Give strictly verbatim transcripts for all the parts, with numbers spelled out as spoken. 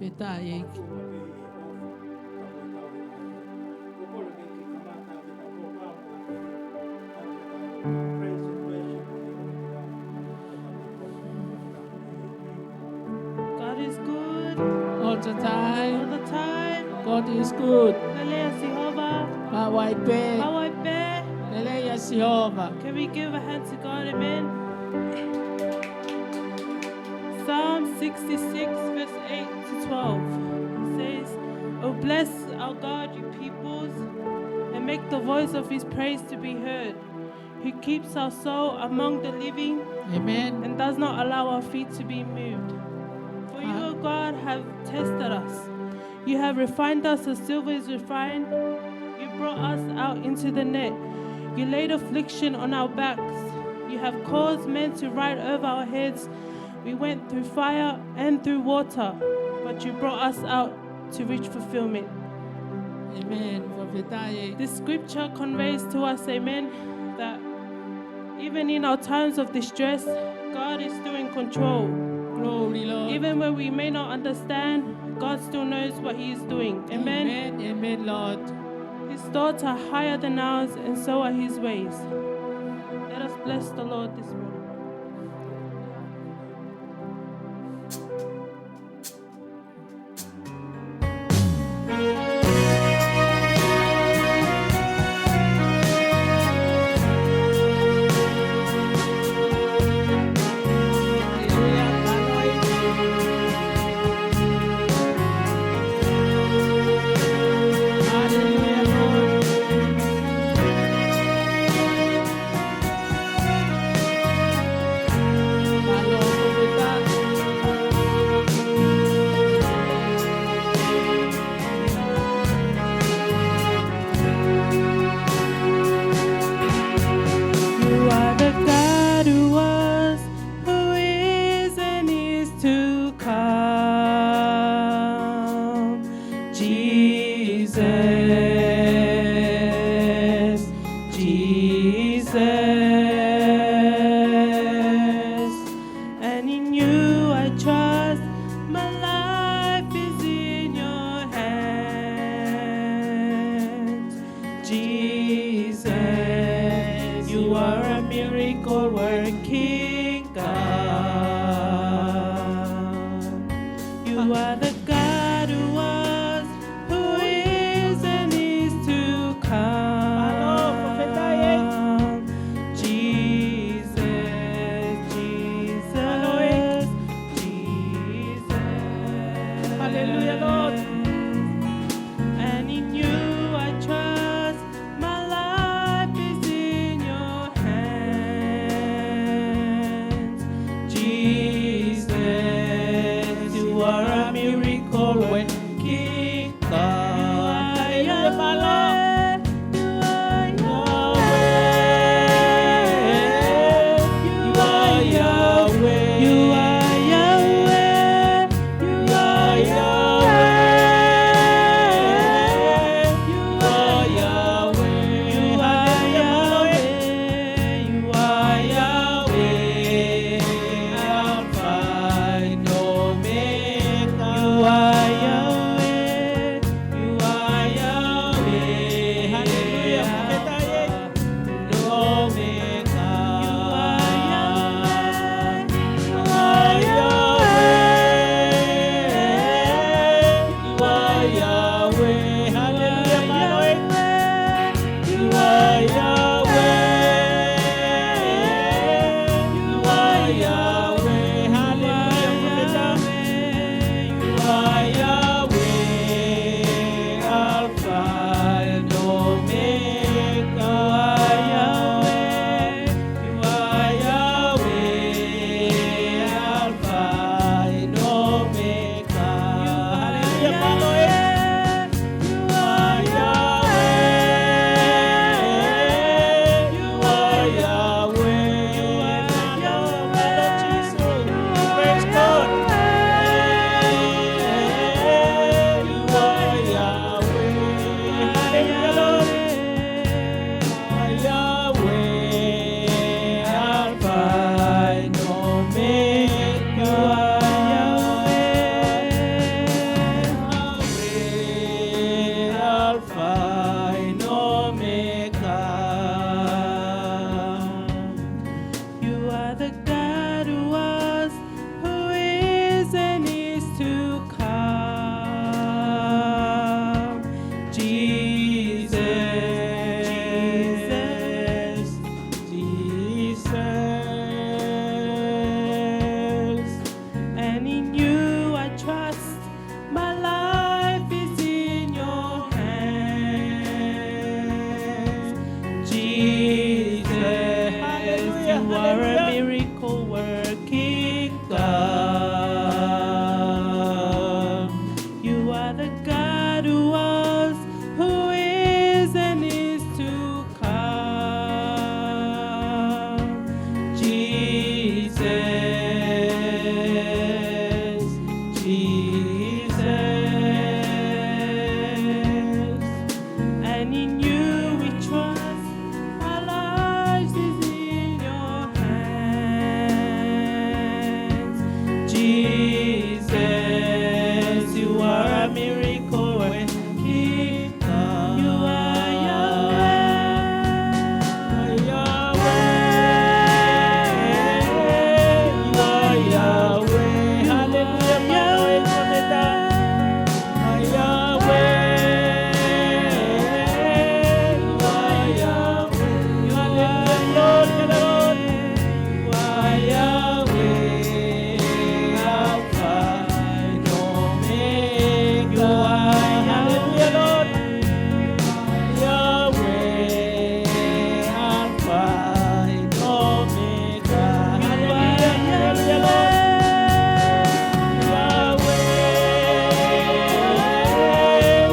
Fakafetaʻi ʻEiki. God is good. All the time. All the time. God is good. Lelei ʻa Sihova. Maʻu ai pē. Maʻu ai pē. Lelei ʻa Sihova. Can we give a hand to God? Amen. Psalm sixty-six, verse eight to twelve says, "Oh, bless our God, you peoples, and make the voice of his praise to be heard, who keeps our soul among the living, Amen. And does not allow our feet to be moved. For you, Ah. O God, have tested us. You have refined us as silver is refined. You brought us out into the net. You laid affliction on our backs. You have caused men to ride over our heads. We went through fire and through water, but you brought us out to reach fulfillment." Amen. Fakafetaʻi. This scripture conveys to us, amen, that even in our times of distress, God is still in control. Glory, Lord. Even when we may not understand, God still knows what he is doing. Amen. Amen. Amen, Lord. His thoughts are higher than ours, and so are his ways. Let us bless the Lord this morning. You are the God who was, who is, and is to come. Jesus, Jesus. And in you I trust, my life is in your hands. Jesus, you are a miracle working God. You are the God who was, who is, and is to come. Jesus, Jesus, Jesus. Jesus, you are a miracle working God. You are Yahweh. Yahweh. You are Yahweh. Hallelujah, Yahweh. Yahweh. You are Yahweh. Hallelujah, Lord. You are Yahweh, Alpha and Omega. Hallelujah, Lord. Yahweh, Alpha and Omega. Hallelujah, hallelujah, Lord. Yahweh,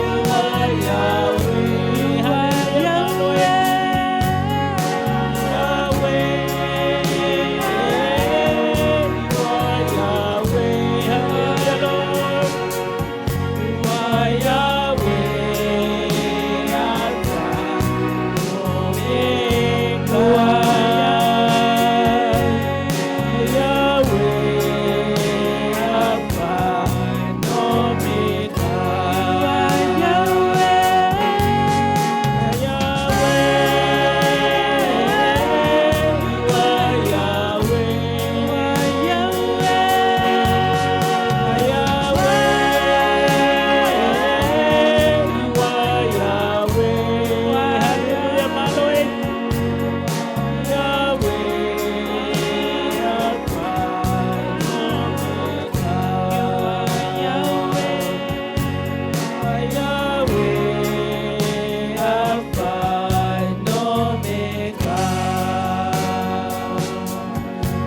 you are Yahweh. Hallelujah, Lord. Yahweh, you are Yahweh. Hallelujah, Lord. You are Yahweh, Alpha, Omega. Yahweh, Alpha, Omega. Yahweh, you are Yahweh.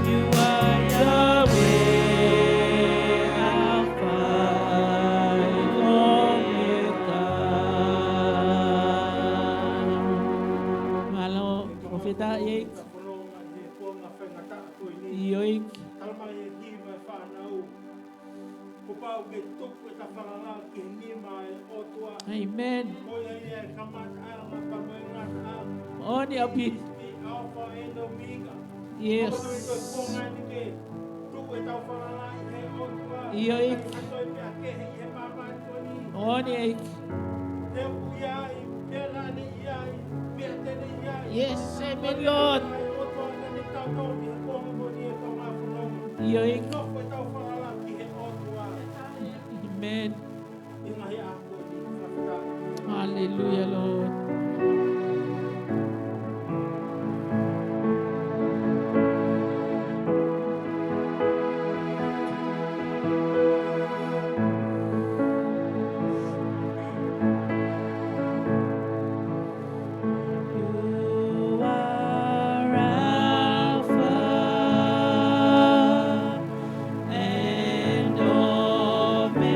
You are Yahweh, Alpha and Omega. Mālō, Palōfita, ʻEiki. ʻIo, ʻEiki. Kuo pau ke tuku ʻetau falala ki he nima ʻo e ʻOtua. Amen. Ko ia ia e kamataʻanga pea mo e ngataʻanga. Moʻoni ʻaupito. He is the Alpha and Omega. Yes. Ko ia ʻoku tau tuku ʻetau falala ki he ʻOtua. ʻIo, ʻEiki. Ko e pea kehe ʻi he māmani ko eni. Moʻoni, ʻEiki. He ʻoku ʻi ai, pea naʻa ne ʻi ai, pea te ne ʻi ai. Yes, amen, Lord. Ko e ʻOtua naʻa ne tautau ki he kuonga ko eni ʻo e kau ngāue fononga. ʻIo, ʻEiki. Nofo ʻetau falala ki he ʻOtua. Amen. ʻI he ngaahi ʻaho ko eni, fakafetaʻi. Hallelujah, Lord. You are Alpha and Omega.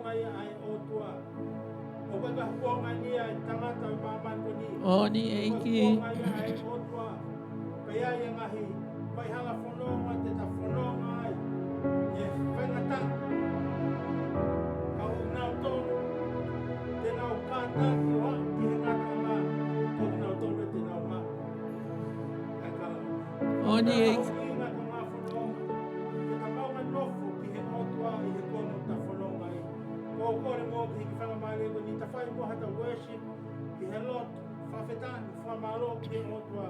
ʻa e ʻOtua. ʻOku ʻikai ko e kuonga ia ʻa e tangata ʻo e māmani ko eni. ʻOni ʻEiki. Ko e kuonga ia ʻa e ʻOtua. Pea ʻi ai e ngaahi faihala fononga te ta fononga ai. ʻI he faingataʻa. Ka ʻoku nau tonu. Te nau kātaki ʻo aʻu ki he ngataʻanga. Ko ʻenau tonu te nau maʻu. ʻOni ʻEiki. Ke ta maʻu ʻa e nofo ki he ʻOtua ʻi he kuonga ʻoku ta fononga ai. Ko e kole mo e hiki fakamālō ko eni ta fai mo ha ta worship ʻi he lotu. Fakafetaʻi, fakamālō ki he ʻOtua.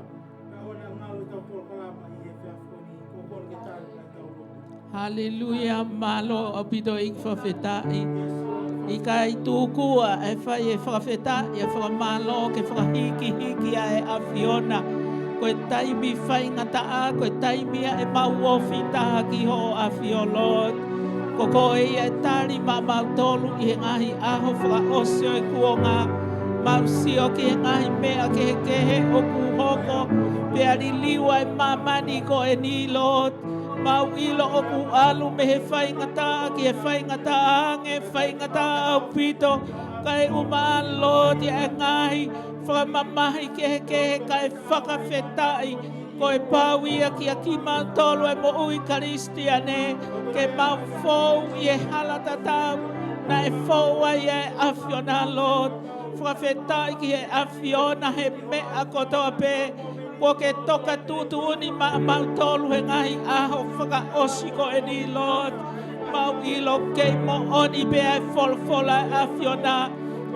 Ka ʻoua naʻa ngalo ʻetau polokalama ʻi he efiafi ko eni. Ko e kole ke tali mai ʻetau lotu. Haleluia, mālō ʻaupito ʻEiki fakafetaʻi. ʻIkai tuku ʻa e fai e fakafetaʻi, ʻa e fakamālō ke fakahikihiki ʻa e ʻAfiona. Ko e taimi faingataʻa, ko e taimi ʻa e mau ofi taha ki hoʻo ʻAfio Lord. Ko koe ia ʻe tali maʻamautolu ʻi he ngaahi ʻaho fakaʻosi ʻo e kuonga. Mau sio ki he ngaahi meʻa kehekehe ʻoku hoko, pea liliu ʻa e māmani ko eni Lord. Mau ʻilo ʻoku ʻalu mei he faingataʻa ki he faingataʻa ange, faingataʻa ʻaupito, kae ʻumaʻā Lord ʻa e ngaahi fakamamahi kehekehe kae fakafetaʻi. Ko e pau ia kia kimautolu ʻa e moʻui Kalisitiane, ke mau fou ʻi he hala tatau naʻe fou ai ʻa e ʻAfiona Lord. Fakafetaʻi ki he ʻAfiona he meʻa kotoa pē, kuo ke toka tuʻutuʻuni maʻamautolu he ngaahi ʻaho fakaʻosi ko eni Lord. Mau ʻilo ʻoku kei moʻoni pē ʻa e folofola ʻa e ʻAfiona.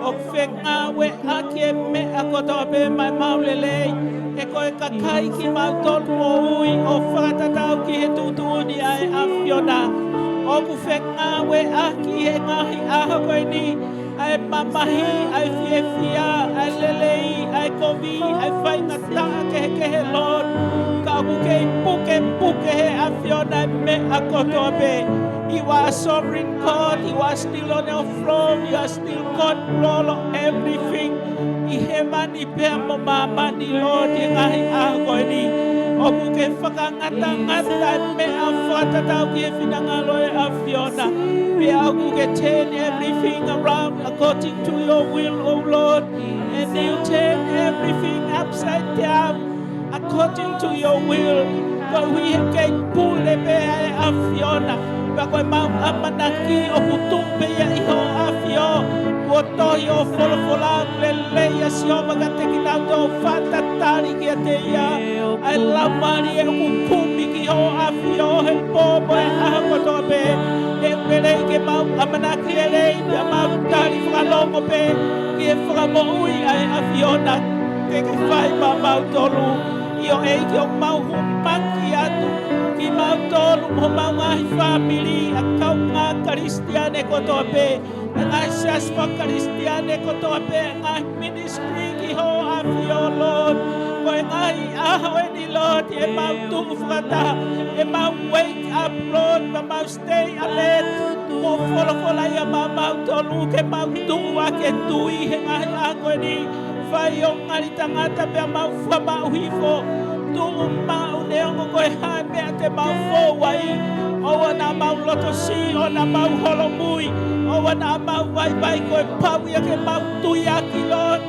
ʻOku fengāueʻaki e meʻa kotoa pē maʻa e mau lelei. He ko e kakai kimautolu moʻui ʻo fakatatau ki he tuʻutuʻuni ʻa e ʻAfiona. ʻOku fengāueʻaki he ngaahi ʻaho ko eni ʻa e mamahi, ʻa e fiefia, ʻa e lelei, ʻa e kovi, ʻa e faingataʻa kehekehe Lord. Ka ʻoku kei pukepuke he ʻAfiona e meʻa kotoa pē. You are sovereign God, you are still on your throne, you are still control of everything. ʻI hēvani pea mo māmani Lord ʻi he ngaahi ʻaho ko eni. ʻOku ke fakangatangata e meʻa fakatatau ki he finangalo ʻo e ʻAfiona. Pea ʻoku ke turn everything around according to your will, O Lord. And you turn everything upside down according to your will. Koeʻuhi he kei pule pē ʻa e ʻAfiona. Pea ko e mau ʻamanaki ʻoku tuʻu pē ia ʻi hoʻo ʻAfio. Kuo tohi ʻo folofola lelei ʻa Sihova kiate kinautolu ʻoku fakatatali kiate ia. ʻA e laumālie ʻoku kumi ki hoʻo ʻAfio he pō mo e ʻaho kotoa pē. ʻE lelei ke mau ʻamanaki lelei pea mau tali fakalongo pē ki he fakamoʻui ʻa e ʻAfiona ke ke fai maʻamautolu. ʻIo ʻEiki ʻoku mau hūfaki atu kimautolu mo homau ngaahi fāmili, ʻa e kaungā Kalisitiane kotoa pē, ʻa e ngaahi siasi faka-Kalisitiane kotoa pē, ʻa e ngaahi ministry ki hoʻo ʻAfio Lord. Ko e ngaahi ʻaho eni Lord ʻe mau tuʻu fakataha, ʻe mau wake up Lord, pea mau stay alert. Ko e folofola ia maʻamautolu ke mau tuʻu ʻaki e tui he ngaahi ʻaho ko eni. Fai ʻo ngali tangata pea mau fakamaʻu hifo. Tuʻu maʻu neongo ko e hā e meʻa te mau fou ai. ʻOua naʻa mau loto siʻi, ʻoua naʻa mau holomui, ʻoua naʻa mau vaivai, ko e pau ia ke mau tui ʻaki Lord.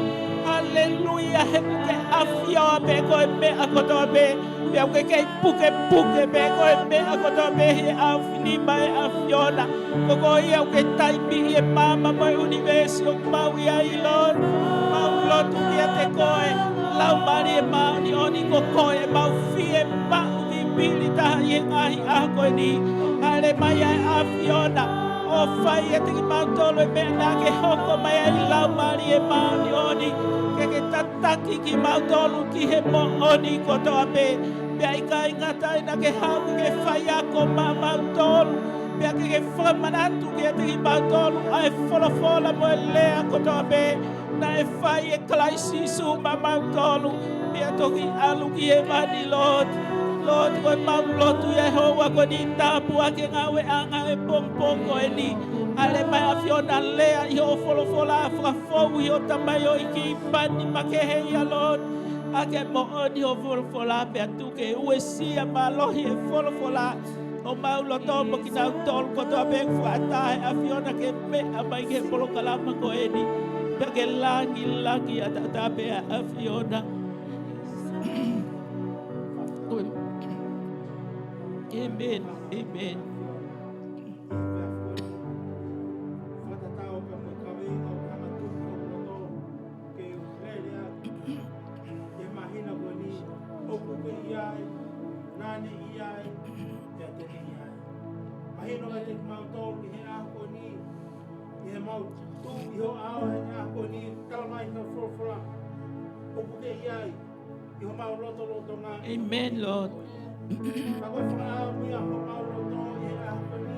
Haleluia, he ʻoku ke ʻAfio pē koe meʻa kotoa pē. Pea ʻoku ke kei pukepuke pē koe meʻa kotoa pē he ʻaofinima ʻo e ʻAfiona. Ko koe ia ʻoku ke taimi ʻi he maama mo e ʻunivēsi ʻoku mau ʻi ai Lord. Mau lotu kiate koe, Laumālie Māʻoniʻoni ko koe ʻemau fiemaʻu vivili taha ʻi he ngaahi ʻaho ko eni. Haʻele mai ʻa e ʻAfiona ʻo fai ʻiate kimautolu e meʻa naʻa ke hoko mai ai Laumālie Māʻoniʻoni. Ke ke tataki kimautolu ki he moʻoni kotoa pē. Pea ʻikai ngata ai naʻa ke haʻu ke faiako maʻamautolu. Pea ke ke fakamanatu kiate kimautolu ʻa e folofola mo e lea kotoa pē naʻe fai ʻe Kalaisi Sīsū maʻamautolu. Pea toki ʻalu ki hēvani Lord. Lord ko ʻemau lotu ia he houa ko eni, tāpuakiʻi e ngāueʻanga ʻo e pongipongi ko eni. Haʻele mai ʻAfiona, lea ʻi hoʻo folofola, fakafou ʻi hoʻo tamaioʻeiki pani makehe ia Lord. ʻAki e moʻoni hoʻo folofola pea tuku ke uesia mālohi e folofola. homau loto mo kinautolu kotoa pē ʻoku fakaʻatā ʻe he ʻAfiona ke meʻa mai ki he polokalama ko eni. Pea ke langilangiʻia taha pē ʻa e ʻAfiona. ʻĒmeni. ʻĒmeni. Ke u lele atu ki he māhina ko eni, ʻoku ke ʻi ai, naʻa ne ʻi ai, pea te ne ʻi ai. Mahino kiate kimautolu ʻi he ʻaho ko eni, ʻi heʻemau tuʻu ʻi ho ʻao he ʻaho ko eni, talamai ʻe he folofola, ʻoku ke ʻi ai, ʻi homau lotolotonga. Amen, Lord. Ka ko e fakaʻamu ia homau loto ʻi he ʻaho ko eni.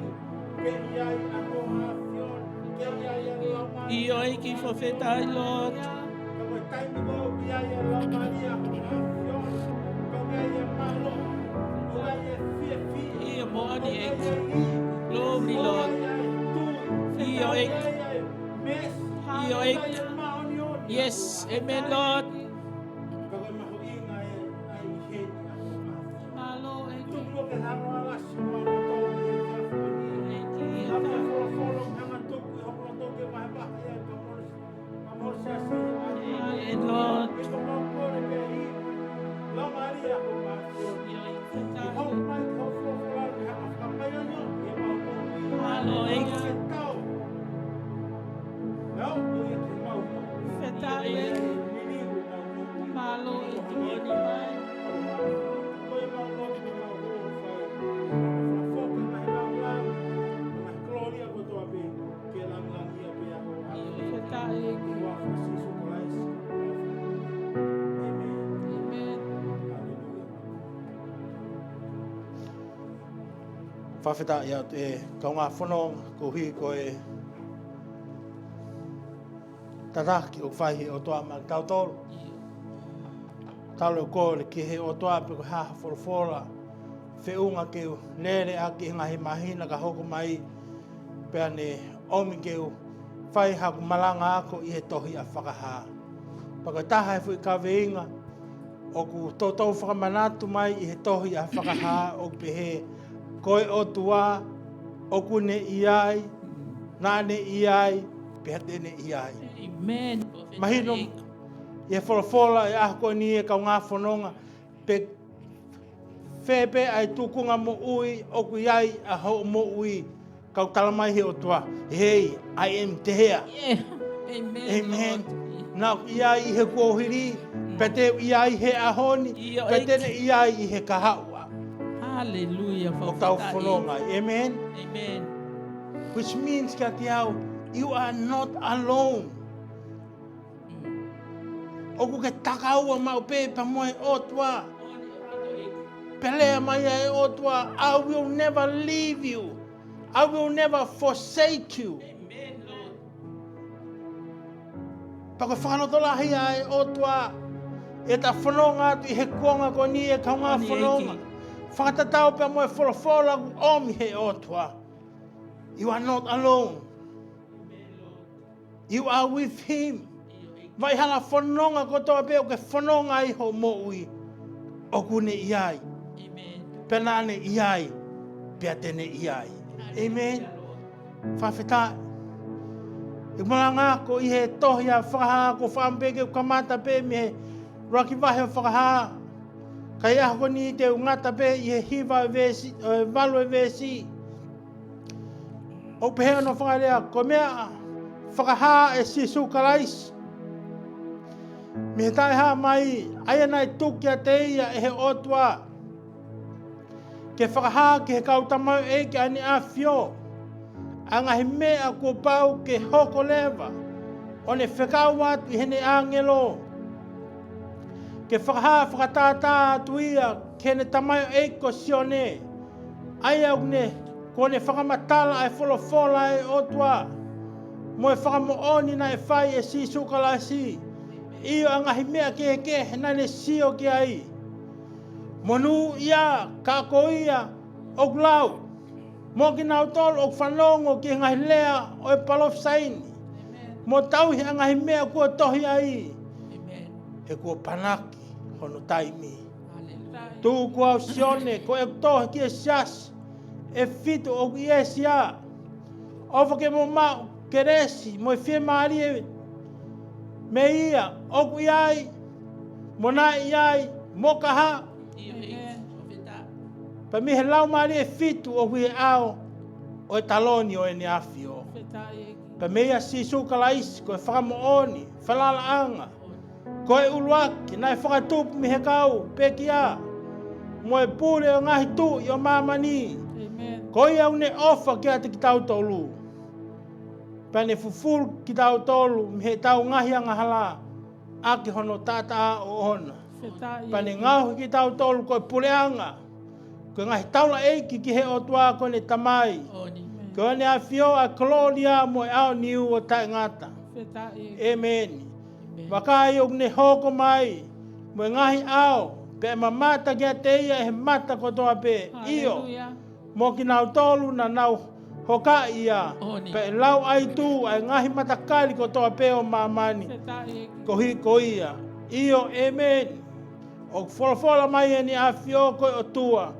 Ke ʻi ai ʻa ho ʻAfiona, ke ʻi ai ʻa e Laumālie. ʻIo ʻEiki, fakafetaʻi, Lord. Ka ko e taimi ko ē ʻoku ʻi ai ʻa e Laumālie ʻa ho ʻAfiona, ʻoku ʻi ai e mālohi, ʻoku ʻi ai e fiefia. ʻIo moʻoni, ʻEiki. Glory, Lord. ʻIo ʻEiki. ʻIo ʻEiki. Yes, amen, Lord. Ka ko e mahuʻinga ē ʻa e ʻi heni ʻa ho ʻAfiona. Mālō ʻEiki. Tuku ke hanga ʻa e lasi ʻo e loto ʻi he ʻaho ko eni. ʻEiki. Ka ko e folofola ʻoku hanga tuku ʻi hoku loto ke vahevahe ai ka mole, ka mole siasi. ʻEiki, Lord. Ke ko mau kole pē ʻi Laumālie ʻa ho ʻAfiona. ʻIo ʻEiki. Ke hoko mai ki ho folofola ke hanga fakamai ʻo ʻi he mau moʻui. Mālō ʻEiki. Ke tau. Fakafetaʻi ʻEiki. Mālō ʻEiki, moʻoni mai. Fakafetaʻi ʻEiki. ʻĒmeni. Fakafetaʻi atu e kaungā fononga koeʻuhi ko e tataki ʻoku fai ʻe he ʻOtua maʻa kitautolu. Talu e kole ki he ʻOtua pe ko e hā ha folofola feʻunga ke u lele ʻaki he ngaahi māhina ka hoko mai, pea ne ʻomi ke u fai haku malanga ako ʻi he tohi ʻa Fakahā. Pea ko e taha e foʻi kaveinga ʻoku toutou fakamanatu mai ʻi he tohi ʻa Fakahā ʻoku pehē, ko e ʻOtua ʻoku ne ʻi ai, naʻa ne ʻi ai, pea te ne ʻi ai. Amen. Mahino ʻi he folofola ʻo e ʻaho ko eni e kaungā fononga, pe fē pē ʻa e tūkunga moʻui ʻoku ʻi ai ʻa hoʻo moʻui, kau talamai ʻe he ʻOtua, "Hey, I am there." Yeah. Amen, Amen. Lord. Naʻa ku ʻi ai ʻi he kuohili, pea te u ʻi ai he ʻaho ni, ʻIo, pea te ne ʻEiki. ʻi ai ʻi he kahaʻu. Hallelujah, ʻOku tau Fakafetaʻi. fononga ai. Amen. Amen. Which means kiate au, you are not alone. Mm. ʻOku ke takaua maʻu pē pea mo e ʻOtua. Pea lea mai ʻa e ʻOtua, "I will never leave you. I will never forsake you." Amen, Lord. Pea ko e fakalotolahi ʻa e ʻOtua, ʻeta fononga atu ʻi he kuonga ko eni e kaungā Moʻoni, fononga. ʻEiki. Fakatatau pea mo e folofola ʻoku ʻomi ʻe he ʻOtua. You are not alone. You are with him. Vai hala fononga kotoa pē ʻoku ke fononga ai hoʻo moʻui, ʻoku ne ʻi ai. Amen. Pea naʻa ne ʻi ai, pea te ne ʻi ai. Amen. Fakafetaʻi. ʻI he malanga ko ē he tohi ʻa Fakahā, ko e fakaʻamu pē ke u kamata pē mei he ʻuluaki vahe ʻo Fakahā. Ka ʻi he ʻaho ko eni te u ngata pē ʻi he hiva ʻo e veesi, ʻo e valu ʻo e veesi. ʻOku pehē hono fakalea, ko e meʻa fakahā ʻe Sīsū Kalaisi mei he taʻehāmai, ʻa ia naʻe tuku kiate ia ʻe he ʻOtua, ke fakahā ki he kau tamaioʻeiki ʻa ʻene ʻAfio ʻa e ngaahi meʻa kuo pau ke hoko leva, ʻo ne fekau atu ʻi heʻene ʻāngelo ke fakahā fakatātā atu ia ki heʻene tamaioʻeiki ko Sione, ʻa ia ʻoku ne, kuo ne fakamatala ʻa e folofola ʻa e ʻOtua, mo e fakamoʻoni naʻe fai ʻe Sīsū Kalaisi, ʻio ʻa e ngaahi meʻa kehekehe naʻa ne sio ki ai. Monūʻia ʻa ia ʻoku lau, mo kinautolu ʻoku fanongo ki he ngaahi lea ʻo e palōfisai ni, mo tauhi ʻa e ngaahi meʻa kuo tohi ai. Amen. He kuo panaki hono taimi. Hallelujah. Tuku au Sione, ko ʻeku tohi ki he siasi, ʻe fitu ʻoku ʻi ʻĒsia. ʻOfa ke mo maʻu kelesi mo e fiemālie mei ia ʻoku ʻi ai, mo naʻe ʻi ai, mo ka haʻu. Pea mei he laumālie ʻe fitu ʻoku ʻi he ʻao ʻo e taloni ʻo ʻEne ʻAfio. Pea meia Sīsū Kalaisi, ko e fakamoʻoni, falalaʻanga, ko e ʻuluaki naʻe fakatupu mei he kau pekia, mo e pule ʻo e ngaahi tuʻi ʻo māmani. Ko ia ʻoku ne ʻofa kiate kitautolu, pea ne fufulu kitautolu mei heʻetau ngaahi angahala ʻaki hono taʻataʻa ʻoʻona. Pea ne ngaohi kitautolu ko e puleʻanga, ko e ngaahi taulaʻeiki ki he ʻOtua ko ʻene Tamai, ko ʻEne ʻAfio ʻa e kolōlia mo e ʻaoniu ʻo taʻengata. ʻĒmeni. Vakai, ʻoku ne hoko mai mo e ngaahi ʻao, pea ʻe mamata kiate ia ʻe he mata kotoa pē, ʻio, mo kinautolu naʻa nau hokaʻi ia, pea ʻe lau ʻaitū ʻa e ngaahi matakali kotoa pē ʻo māmani koeʻuhi ko ia. ʻIo, ʻēmeni. ʻOku folofola mai ʻEne ʻAfio ko e ʻOtua,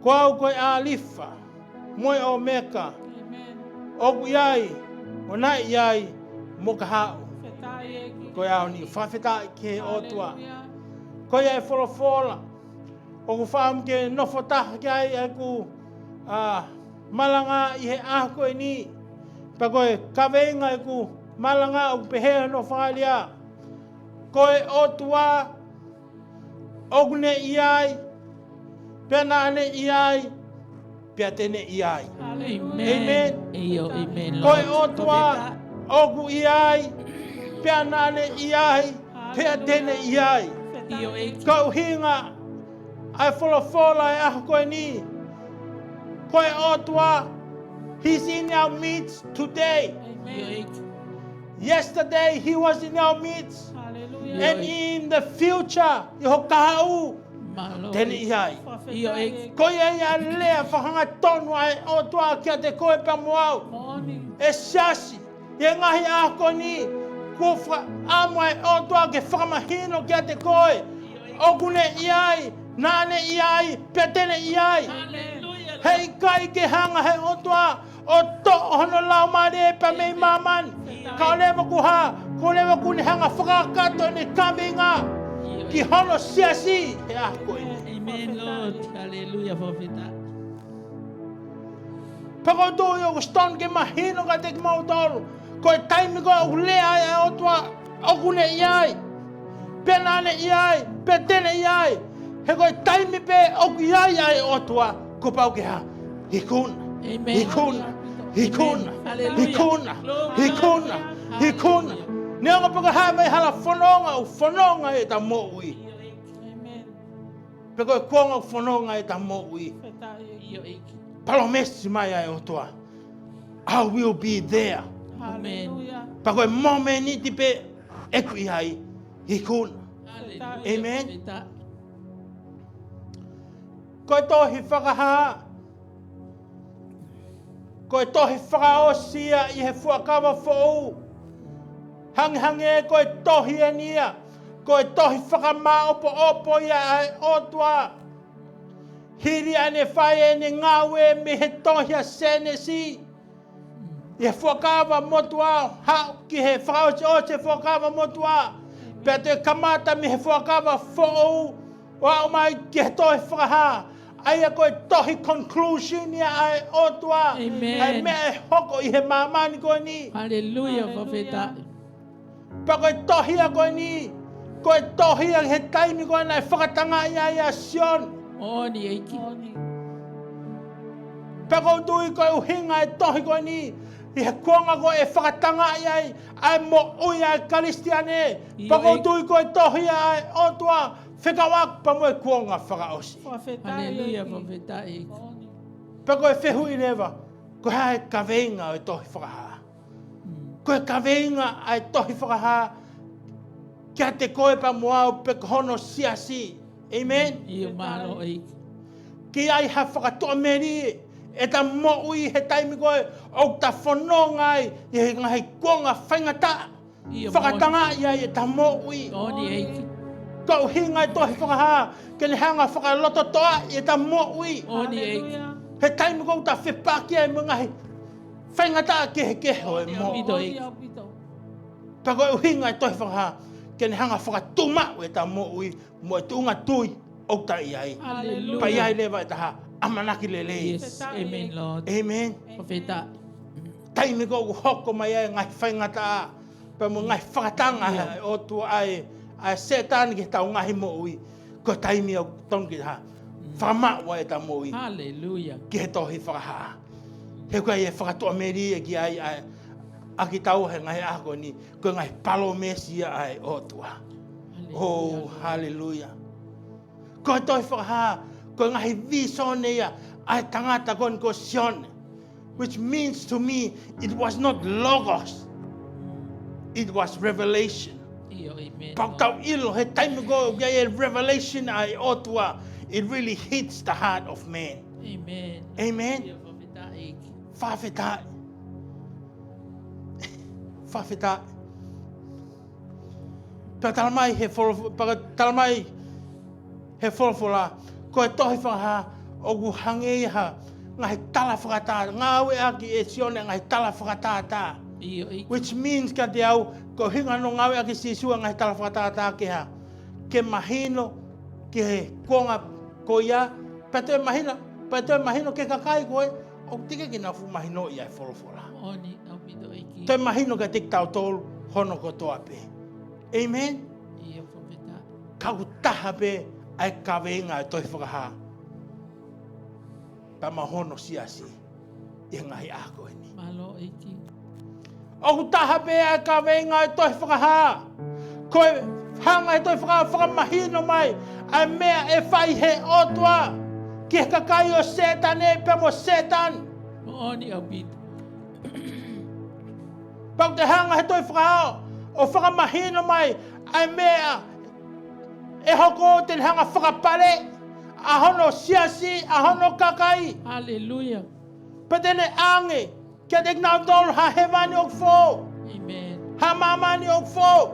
ko au ko e ʻAlifa mo e ʻOmeka, ʻoku ʻi ai, ʻo naʻe ʻi ai, mo ka haʻu. Ko e ʻaho ni, fakafetaʻi ki he ʻOtua. Ko ia e folofola ʻoku ou fakaʻamu ke nofo taha ki ai ʻeku, ā, malanga ʻi he ʻaho ko eni. Pea ko e kaveinga ʻeku malanga ʻoku pehē hono fakalea: Ko e ʻOtua ʻoku ne ʻi ai, pea naʻa ne ʻi ai, pea te ne ʻi ai. ʻĒmeni. Ko e ʻOtua ʻoku ʻi ai, pea naʻa ne ʻi ai, pea te ne ʻi ai. Ko e ʻuhinga ʻa e folofola ʻo e ʻaho ko eni, ko e ʻOtua, He's in our midst today. Yesterday, He was in our midst. And in the future, ʻi ho kahaʻu, te ne ʻi ai. Ko ia ia e lea fakahangatonu ʻa e ʻOtua kiate koe pea mo au. ʻE siasi, ʻi he ngaahi ʻaho ko eni, kuo fakaʻamu ʻa e ʻOtua ke fakamahino kiate koe ʻoku ne ʻi ai, naʻa ne ʻi ai, pea te ne ʻi ai. He ʻikai ke hanga he ʻOtua ʻo toʻo hono Laumālie pea mei māmani, kae ʻoua leva kuo hā, kae ʻoua leva kuo ne hanga fakakakato ʻene kaveinga ki hono siasi he ʻaho ko eni. Pea ʻoku ou tui ʻoku strong ke mahino kiate kimoutolu, ko e taimi ko ē ʻoku lea ai ʻa e ʻOtua ʻoku ne ʻi ai, pea naʻa ne ʻi ai, pea te ne ʻi ai. He ko e taimi pē ʻoku ʻi ai ʻa e ʻOtua, kuo pau ke hā? Ikuna. Ikuna. Ikuna. Ikuna. Ikuna. Neongo pe ko e hā mai hala fononga ʻoku fononga ai ʻeta moʻui, pe ko e kuonga ʻoku fononga ai ʻeta moʻui, palōmesi mai ʻa e ʻOtua, I will be there. Pea ko e momeniti pē ʻeku ʻi ai, ikuna. ʻĒmeni. Ko e tohi Fakahā, ko e tohi fakaʻosi ia ʻi he Fuakava Foʻou. Hangehangē ko e tohi eni ia ko e tohi fakamāʻopoʻopo ia ʻa e ʻOtua, hili ʻene fai ʻene ngāue mei he tohi ʻa Sēnesi, ʻi he Fuakava Motuʻa, haʻu ki he fakaʻosiʻosi e Fuakava Motuʻa, pea toe kamata mei he Fuakava Foʻou ʻo aʻu mai ki he tohi Fakahā, ʻa ia ko e tohi conclusion ia ʻa e ʻOtua, ʻa e meʻa ʻe hoko ʻi he māmani ko eni. Pea ko e tohi ia ko eni, ko e tohi ia he taimi ko ē naʻe fakatangaʻi ai ʻa Sione. Pea ʻoku ou tui ko e ʻuhinga e tohi ko eni, ʻi he kuonga ko ē ʻe fakatangaʻi ai ʻa e moʻui ʻa e Kalisitiane. Pea ʻoku ou tui ko e tohi ia ʻa e ʻOtua fekauʻaki pea mo e kuonga fakaʻosi. Pea ko e fehuʻi leva, ko e hā e kaveinga ʻo e tohi Fakahā? Ko e kaveinga ʻa e tohi Fakahā kiate koe pea mo au pe ko hono siasi. ʻĒmeni. Ke ʻi ai ha fakatuʻamelie ʻeta moʻui he taimi ko ē ʻoku ta fononga ai ʻi he ngaahi kuonga faingataʻa, fakatangaʻi ai ʻeta moʻui. Ko e ʻuhinga e tohi Fakahā ke ne hanga fakalototoʻaʻi ʻeta moʻui. He taimi ʻoku ta fepaki ai mo e ngaahi faingataʻa kehekehe ʻo e moʻui. ʻAupito, ʻaupito. Pea ko e ʻuhinga e tohi Fakahā, ke ne hanga ʻo fakatuʻumaʻu ʻeta moʻui mo e tuʻunga tui ʻoku ta ʻi ai. Hallelujah. Pea ʻi ai leva ʻeta ʻamanaki lelei. Yes, amen, Lord. Amen. Fakafetaʻi. Taimi ʻoku hoko mai ai e ngaahi faingataʻa, pea mo e ngaahi fakatanga ʻa e ʻOtua, ʻa e, ʻa e Sētane ki heʻetau ngaahi moʻui, ko e taimi ʻoku tonu ke ta fakamaʻu ai ʻeta moʻui. Hallelujah. Ki he tohi Fakahā. He ʻoku ʻi ai e fakatuʻamelie ki ai ʻa e, ʻa kitaua he ngaahi ʻaho ko eni, ko e ngaahi palōmesi ia ʻa e ʻOtua. Hallelujah, Lord. Oh, hallelujah. Ko e tohi Fakahā, ko e ngaahi vīsone ia ʻa e tangata ko eni ko Sione. Which means to me, it was not logos. It was revelation. ʻIo, amen, Lord. Pea ʻoku tau ʻilo, he taimi ʻoku ʻi ai e revelation ʻa e ʻOtua, it really hits the heart of man. Amen. Amen. ʻIo, fakafetaʻi. Fakafetaʻi. Fakafetaʻi. Pea talamai he folo-, pea talamai he folofola, ko e tohi Fakahā, ʻoku hangē ia ha ngaahi tala fakatātā, ngāueʻaki ʻe Sione ngaahi tala fakatātā. ʻIo, ʻio. Which means kiate au, ko e ʻuhinga hono ngāueʻaki ʻe Sīsū e ngaahi tala fakatātā ke hā, ke mahino ki he kuonga ko ia, pea toe mahino, pea toe mahino ki he kakai ko ē ʻoku teʻeki ke nau fuʻu mahinoʻi ʻa e folofola. Moʻoni ʻaupito ʻEiki. Toe mahino kiate kitautolu hono kotoa pē. Amen? ʻIo, fakafetaʻi. Ka ʻoku taha pē ʻa e kaveinga ʻo e tohi Fakahā pea mo hono siasi ʻi he ngaahi ʻaho ko eni. Mālō ʻEiki. ʻOku taha pē ʻa e kaveinga ʻo e tohi Fakahā. Ko e hanga ʻe he tohi Fakahā ʻo fakamahino mai ʻa e meʻa ʻe fai ʻe he ʻOtua ki he kakai ʻo Sētane pea mo Sētane. Moʻoni ʻaupito. Pea ʻoku toe hanga ʻe he tohi Fakahā ʻo fakamahino mai ʻa e meʻa ʻe hoko, te ne hanga ʻo fakapale ʻa hono siasi, ʻa hono kakai. Hallelujah. Pea te ne ʻoange kiate kinautolu ha hēvani ʻoku foʻou. Amen. Ha māmani ʻoku foʻou.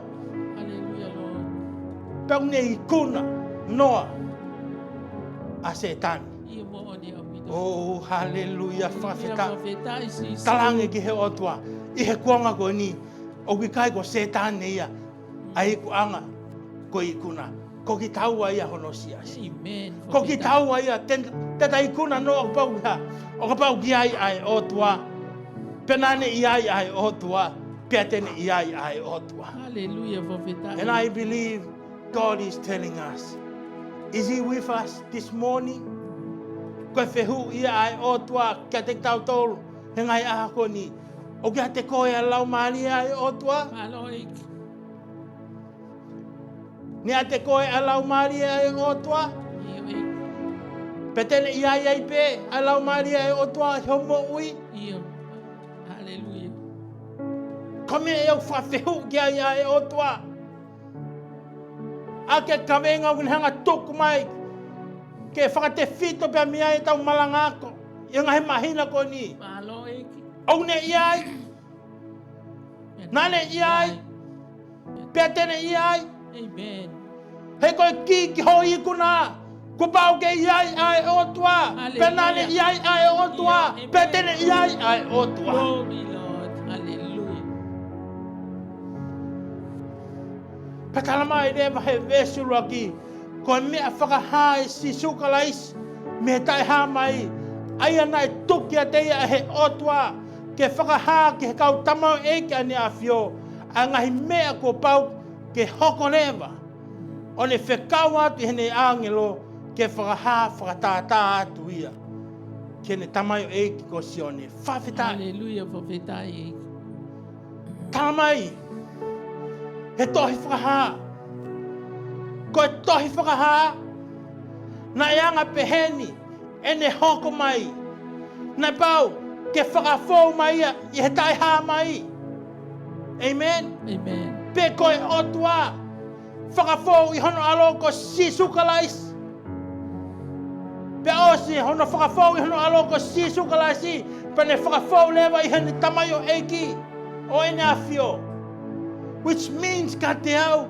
Hallelujah, Lord. Pea ʻoku ne ikuna noa ʻa Sētane. ʻIo, moʻoni ʻaupito. Oh, hallelujah, fakafetaʻi. Fakafetaʻi Sīsū. Talaange ki he ʻOtua, ʻi he kuonga ko eni, ʻoku ʻikai ko Sētane ia ʻa e ikuʻanga ko e ikuna. Ko kitaua ia hono siasi. Amen. Ko kitaua ia, te, te ta ikuna noa ʻo kapau ʻoku hā, ʻo kapau ʻoku ʻi ai ʻa e ʻOtua. Pea naʻa ne ʻi ai ʻa e ʻOtua, pea te ne ʻi ai ʻa e ʻOtua. Hallelujah, fakafetaʻi. And I believe God is telling us, is he with us this morning? Ko e fehuʻi ia ʻa e ʻOtua kiate kitautolu he ngaahi ʻaho ko eni. ʻOku ʻiate koe ʻa e Laumālie ʻa e ʻOtua? Mālō ʻEiki. Naʻe ʻiate koe ʻa e Laumālie ʻa e ʻOtua? ʻIo, ʻEiki. Pea te ne ʻi ai ai pē ʻa e Laumālie ʻa e ʻOtua ʻi hoʻo moʻui? ʻIo. Hallelujah. Ko e meʻa ia ʻoku fakafehuʻi ki ai ʻa e ʻOtua. ʻA e kaveinga ʻoku ne hanga ʻo tuku mai ke fakatefito pē mei ai ʻetau malanga ako ʻi he ngaahi māhina ko eni. Mālō ʻEiki. ʻOku ne ʻi ai. Naʻa ne ʻi ai. Pea te ne ʻi ai. Amen. He ko e kī ki hoʻo ikuna, kuo pau ke ʻi ai ʻa e ʻOtua. Hallelujah. Pea naʻa ne ʻi ai ʻa e ʻOtua. Amen. Pea te ne ʻi ai ʻa e ʻOtua. Glory, Lord. Hallelujah. Pea talamai leva he veesi ʻuluaki, ko e meʻa fakahā ʻe Sīsū Kalaisi mei he taʻehāmai, ʻa ia naʻe tuku kiate ia ʻe he ʻOtua ke fakahā ki he kau tamaioʻeiki ʻa ʻEne ʻAfio ʻa e ngaahi meʻa kuo pau ke hoko leva, ʻo ne fekau atu ʻi heʻene ʻāngelo ke fakahā fakatātā atu ia ki heʻene tamaioʻeiki ko Sione. Fakafetaʻi. Hallelujah, fakafetaʻi. Talamai he tohi Fakahā. Ko e tohi Fakahā, naʻe anga pehē ni ʻene hoko mai. Naʻe pau ke fakafou mai ia ʻi he taʻehāmai. Amen? Amen. Pea ko e ʻOtua, fakafou ʻi hono ʻAlo ko Sīsū Kalaisi. Pea ʻosi hono fakafou ʻi hono ʻAlo ko Sīsū Kalaisi, pea ne fakafou leva ʻi heʻene tamaioʻeiki ʻo ʻEne ʻAfio. Which means, kiate au,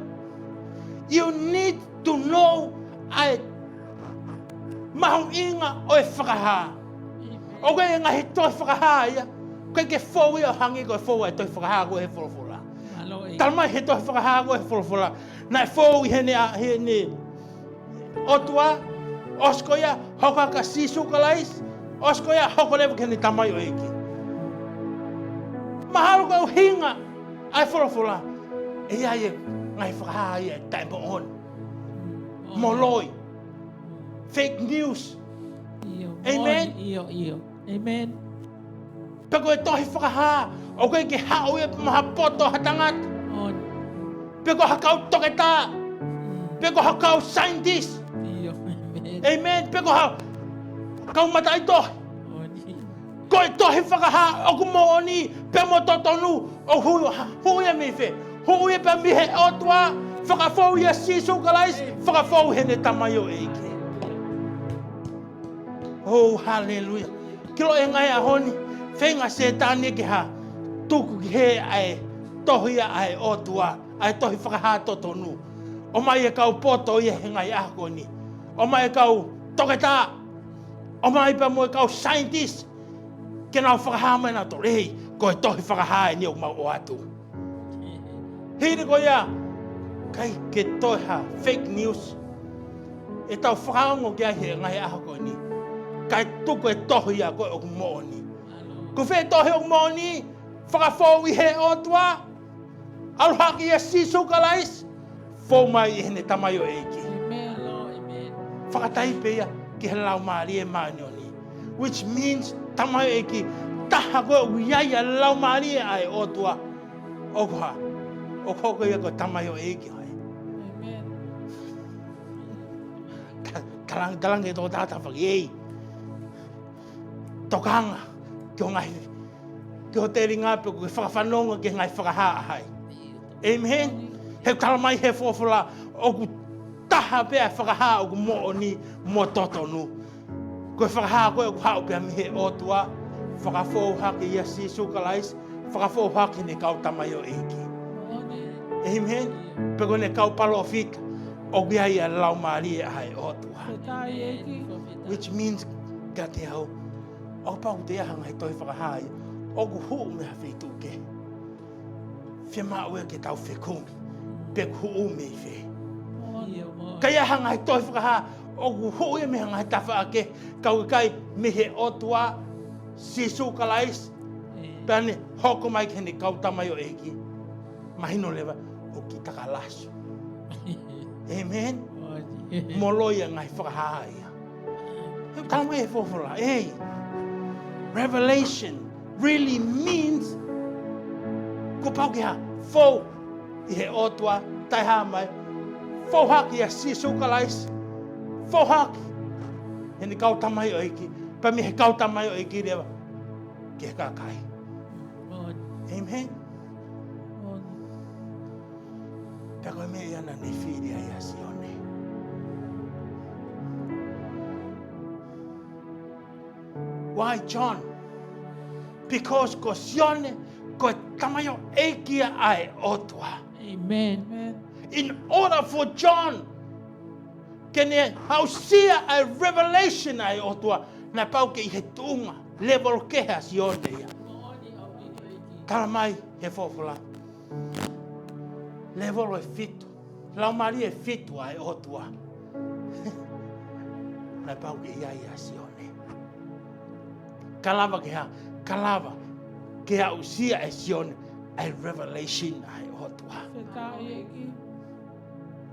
you need to know ʻa e mahuʻinga ʻo e Fakahā. ʻOku ʻi ai e ngaahi tohi fakahā ia. ʻOku ʻikai ke fou ia ʻo hangē ko e fou ʻa e tohi fakahā ko ē he folofola. Mālō ʻEiki. Talamai he tohi fakahā ko ē he folofola, naʻe fou ʻi heʻene, ʻa, heʻene ʻOtua, ʻosi ko ia, hoko atu kia Sīsū Kalaisi, ʻosi ko ia, hoko leva ki heʻene tamaioʻeiki. Mahalo ko e ʻuhinga ʻa e folofola, ʻe ʻi ai e ngaahi fakahā ia ʻe taʻemoʻoni. Moloi. Fake news. ʻIo, Amen. Moʻoni, ʻio, ʻio. Amen. Pe ko e tohi fakahā, ʻoku ʻikai ke haʻu ia pē mo ha poto ha tangata. Moʻoni. Pe ko ha kau toketā. Mm. Pe ko ha kau scientist. ʻIo, amen. Amen. Pe ko ha kau mataʻitohi. Moʻoni. Ko e tohi fakahā ʻoku moʻoni pea mo totonu, ʻoku hū-, hū ia mei fē? Hū ia pē mei he ʻOtua, fakafou ʻia Sīsū Kalaisi, fakafou heʻene tamaioʻeiki. Oh, haleluia. Ki loto ʻi he ngaahi ʻaho ni, feinga Sētane ke hā? Tuku ki hē ʻa e tohi ʻa e ʻOtua, ʻa e tohi fakahā totonu. ʻOmai e kau poto ia he ngaahi ʻaho ko eni. ʻOmai e kau toketā. ʻOmai pea mo e kau scientist. Ke nau fakahā mai nautolu, ʻei, ko e tohi fakahā eni ʻoku mau ʻoatu. Hili ko ia, ʻikai ke toe ha fake news ʻe tau fakaongo ki ai he ngaahi ʻaho ko eni. Kae tuku e tohi ia ko ē ʻoku moʻoni. Ko fē tohi ʻoku moʻoni? Fakafou ʻi he ʻOtua, ʻalu hake ʻia Sīsū Kalaisi, fou mai ʻi heʻene tamaioʻeiki. Amen. Fakataipe ia ki he Laumālie Māʻoniʻoni. Which means, tamaioʻeiki taha ko ē ʻoku ʻi ai ʻa e Laumālie ʻa e ʻOtua, ʻoku hā? ʻOku hoko ia ko e tamaioʻeiki ʻo hai? Amen. Ta-, talang-, talange tō tātā faki ei. Tokanga ki ho ngaahi, ki ho telinga pe ko e fakafanongo ki he ngaahi fakahā ʻa hai. Amen. He talamai he folofola, ʻoku taha pē ʻa e fakahā ʻoku moʻoni mo totonu. Ko e fakahā ko ē ʻoku haʻu pē ia mei he ʻOtua, fakafou hake ʻia Sīsū Kalaisi, fakafou hake heʻene kau tamaioʻeiki. Amen. Pe ko ʻene kau palōfita, ʻoku ʻi ai ʻa e Laumālie ʻa e ʻOtua. Which means, kiate au, ʻoku pau ke ʻi ai ha ngaahi tohi fakahā ia ʻoku hū mei ha feituʻu kehe. Fiemaʻu ia ke tau fekumi pe ʻoku hū mei fē. ʻIo, moʻoni. Ka ʻi ai ha ngaahi tohi fakahā ʻoku hū ia mei ha ngaahi tafaʻaki kehe, ka ʻoku ʻikai mei he ʻOtua, Sīsū Kalaisi, pea ne hoko mai ki heʻene kau tamaioʻeiki, mahino leva ʻoku kiʻi takalasu. Amen. Moʻoni. Moloi ʻa e ngaahi fakahā ia. He talamai he folofola, ʻei, revelation really means kuo pau ke hā? Fou ʻi he ʻOtua, taʻehāmai, fou hake ʻia Sīsū Kalaisi, fou hake heʻene kau tamaioʻeiki, pea mei he kau tamaioʻeiki leva ki he kakai. Amen. Pea ko e meʻa ia naʻa ne fili ai ʻa Sione. Why John? Because ko Sione, ko e tamaioʻeiki ia ʻa e ʻOtua. Amen. In order for John ke ne aʻusia ʻa e revelation ʻa e ʻOtua, naʻe pau ke ʻi he tuʻunga, level kehe ʻa Sione ia. Talamai he folofola, level ʻe fitu, laumālie ʻe fitu ʻa e ʻOtua naʻe pau ke ʻi ai ʻa Sione. Ka lava ke hā? Ka lava ke aʻusia ʻe Sione ʻa e revelation ʻa e ʻOtua. Fakafetaʻi ʻEiki.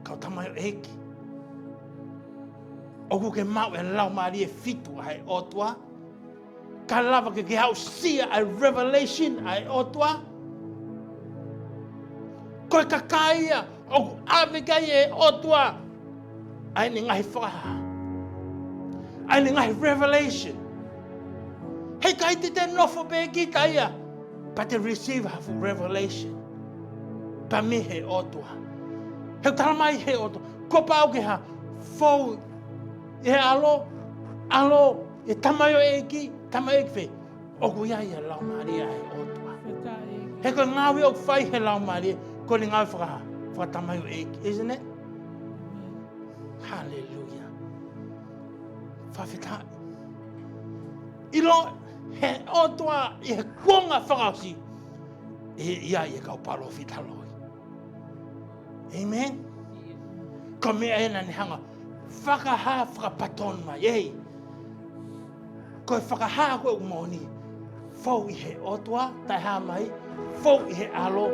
Kau tamaioʻeiki, ʻoku ke maʻu e laumālie ʻe fitu ʻa e ʻOtua, ka lava ke ke aʻusia ʻa e revelation ʻa e ʻOtua. Ko e kakai ia ʻoku ʻave ki ai ʻe he ʻOtua ʻa ʻene ngaahi fakahā, ʻa ʻene ngaahi revelation. Heʻikai te te nofo pē kita ia pea te receive ha fuʻu revelation pē mei he ʻOtua. He talamai he ʻOtua, kuo pau ke hā? Fou ʻi he ʻAlo, ʻAlo ʻi he tamaioʻeiki, tamaioʻeiki fē? ʻOku ʻi ai ʻa e laumālie ʻa e ʻOtua. He ko e ngāue ʻoku fai he laumālie, ko ʻene ngāue fakahā, fakatamaioʻeiki, isn't it? Hallelujah. Fakafetaʻi. ʻilo he ʻOtua ʻi he kuonga fakaʻosi, ʻe ʻi ai e kau palōfita loi. Amen. Ko e meʻa ē naʻa ne hanga fakahā fakapatonu mai, ei. Ko e fakahā ko ē ʻoku moʻoni, fou ʻi he ʻOtua, taʻehāmai, fou ʻi he ʻAlo,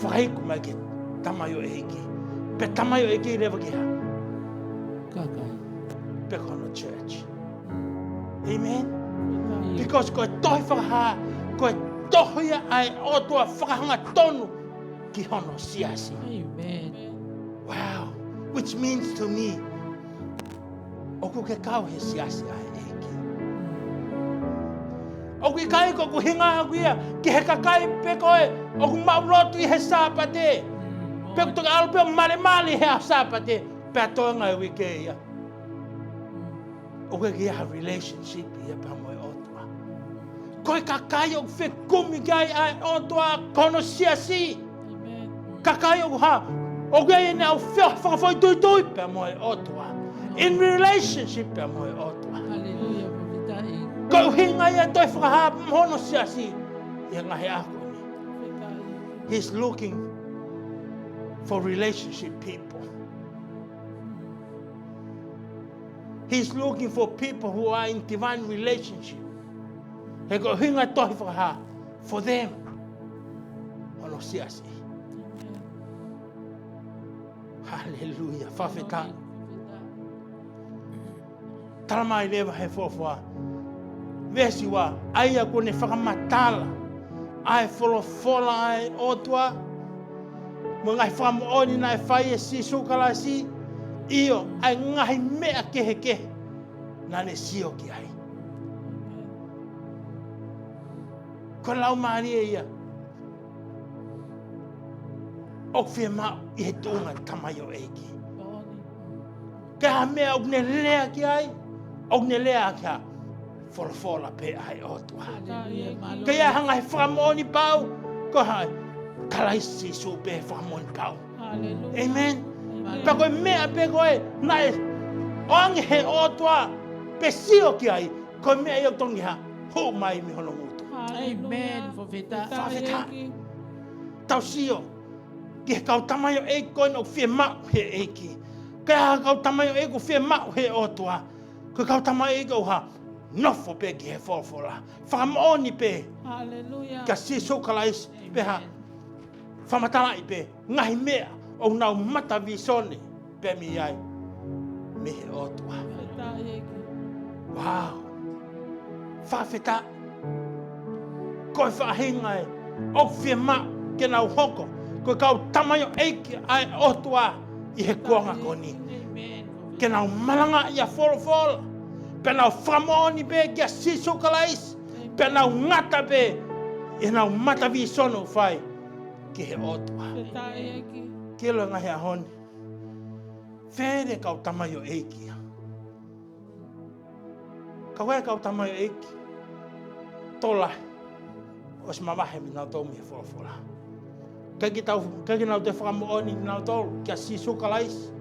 fakaiku mai ki he tamaioʻeiki. Pea tamaioʻeiki leva ki he hā? Kakai. Pea ko hono church. Amen. Because ko e tohi fakahā, ko e tohi ʻa e ʻOtua fakahangatonu ki hono siasi. Amen. Wow. Which means to me, ʻoku ke kau he siasi ʻa e ʻEiki. ʻOku ʻikai ko ʻeku ʻuhinga ʻaʻaku ia ki he kakai pē ko ē ʻoku maʻu lotu ʻi he Sāpate. Pe ʻoku toki ʻalu pē ʻo malemale he ʻaho Sāpate, pea toe ngaahi uike ia. ʻOku ʻikai ha relationship ia pea mo e ʻOtua. Ko e kakai ʻoku fekumi ki ai ʻa e ʻOtua ko hono siasi. Amen. Kakai ʻoku hā, ʻoku ʻi ai ʻenau feohi fakafoʻituitui pea mo e ʻOtua. In relationship pea mo e ʻOtua. Hallelujah, fakafetaʻi. Ko e ʻuhinga ia e tohi fakahā mo hono siasi ʻi he ngaahi ʻaho ko eni. He's looking for relationship people. He's looking for people who are in divine relationship. He ko e ʻuhinga e tohi fakahā, for them. Hono siasi. Hallelujah. Fakafetaʻi. Tala mai leva he folofola. Veesi ua, ʻa ia kuo ne fakamatala ʻa e folofola ʻa e ʻOtua, mo e ngaahi fakamoʻoni naʻe fai ʻe Sīsū Kalaisi, ʻio, ʻa e ngaahi meʻa kehekehe naʻa ne sio ki ai. Ko e laumālie ia ʻoku fiemaʻu ʻi he tuʻunga tamaioʻeiki. Ke ʻi ai ha meʻa ʻoku ne lea ki ai, ʻoku ne lea ki he folofola pē ʻa e ʻOtua. Hallelujah, mālō. Ke ʻi ai ha ngaahi fakamoʻoni pau, ko hai, Kalaisi Sīsū pē fakamoʻoni pau. Hallelujah. Amen. Amen. Pea ko e meʻa pē ko ē naʻe ʻoange he ʻOtua pe sio ki ai, ko e meʻa ia ʻoku tonu ke hā, hū mai mei hono ngutu. Hallelujah. Amen. Fakafetaʻi. Fakafetaʻi. Tau sio ki he kau tamaioʻeiki ko ena ʻoku fiemaʻu he ʻEiki. Ko e hā e kau tamaioʻeiki ʻoku fiemaʻu he ʻOtua? Ko e kau tamaioʻeiki ʻoku hā, nofo pē ki he folofola, fakamoʻoni pē, hallelujah, kia Sīsū Kalaisi, pea hā, amen, fakamatalaʻi pē ngaahi meʻa ʻoku nau mata vīsone pē mei ai mei he ʻOtua. Fakafetaʻi ʻEiki. Wow. Fakafetaʻi. Ko e faʻahinga ē ʻoku fiemaʻu ke nau hoko ko e kau tamaioʻeiki ʻa e ʻOtua ʻi he kuonga ko eni. Amen. Ke nau malangaʻi ʻa e folofola, pea nau fakamoʻoni pē kia Sīsū Kalaisi, pea nau ngata pē ʻi heʻenau mata vīsone ʻoku fai ki he ʻOtua. Fakafetaʻi ʻEiki. Ke ʻilo he ngaahi ʻaho ni, fēfē e kau tamaioʻeiki ia? Ka ko e kau tamaioʻeiki, tokolahi ʻosi mavahe mei nautolu mei he folofola. ʻIkai ke tau, ʻikai ke nau toe fakamoʻoni nautolu kia Sīsū Kalaisi.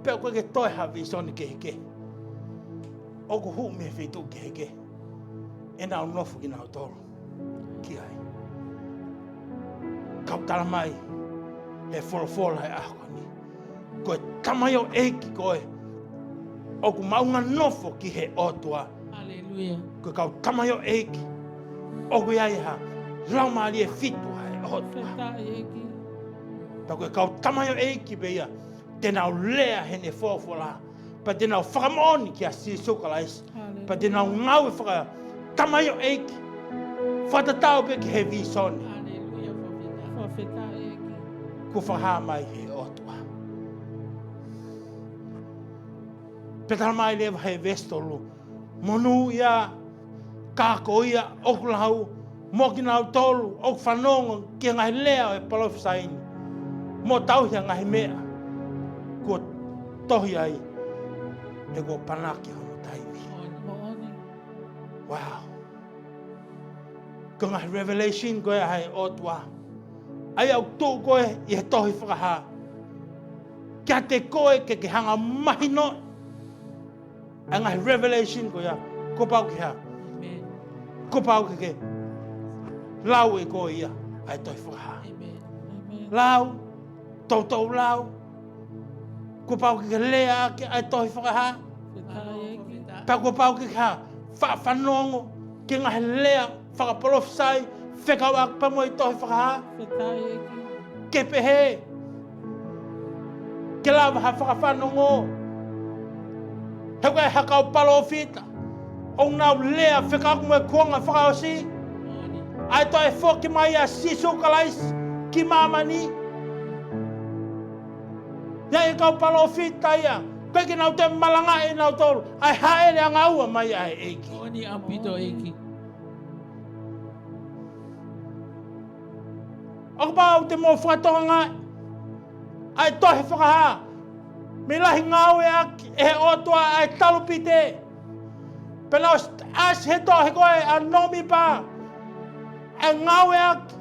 Pea ʻoku ʻikai ke toe ha vīsone kehekehe ʻoku hū mei he feituʻu kehekehe ʻenau nofo kinautolu ki ai. Ka ʻoku tala mai he folofola he ʻaho ni, ko e tamaioʻeiki ko ē ʻoku maʻunga nofo ki he ʻOtua. Hallelujah. Ko e kau tamaioʻeiki ʻoku ʻi ai ha laumālie fitu ʻa e ʻOtua. Fakafetaʻi ʻEiki. Pea ko e kau tamaioʻeiki pē ia te nau lea heʻene folofola, pea te nau fakamoʻoni kia Sīsū Kalaisi. Hallelujah. Pea te nau ngāue fakatamaioʻeiki fakatatau pē ki he vīsone. Hallelujah. Fakafetaʻi ʻEiki. Kuo fakahā mai he ʻOtua. Pea tala mai leva he veesi tolu, monūʻia, ka ko ia ʻoku lau, mo kinautolu ʻoku fanongo ki he ngaahi lea ʻo e palōfisai ni, mo tauhi ʻa e ngaahi meʻa kuo tohi ai, he kuo panaki hono taimi. Moʻoni. Wow. Ko e ngaahi revelation ko ē ʻa e ʻOtua, ʻa ia ʻoku tuʻu ko ē ʻi he tohi fakahā kiate koe ke ke hanga mahino ʻa e ngaahi revelation ko ia, kuo pau ke hā. Kuo pau ke ke lau ʻe koe ia ʻa e tohi Fakahā. Lau, toutou lau. Kuo pau ke ke lea ʻaki ʻa e tohi Fakahā. Pea kuo pau ke ke hā, faʻa fanongo ki he ngaahi lea fakapalōfisai fekauʻaki pea mo e tohi Fakahā. Ke pehē, ke lava ha fakafanongo. He ko e hā, kau palōfita ʻoku nau lea fekauʻaki mo e kuonga fakaʻosi, ʻa e toe foki mai ʻa Sīsū Kalaisi ki māmani. ʻA ia ʻa e kau palōfita ia, ʻoku ʻikai ke nau toe malangaʻi ʻe nautolu ʻa e hāʻele ʻangaua mai ʻa e ʻEiki. ʻOku pau te mou fakatokangaʻi ʻa e tohi Fakahā, mei lahi ngāueʻaki ʻe he ʻOtua ʻa e talupite. Pea naʻe ʻosi ʻasi he tohi ko ē ʻa Nōmipa ʻa e ngāueʻaki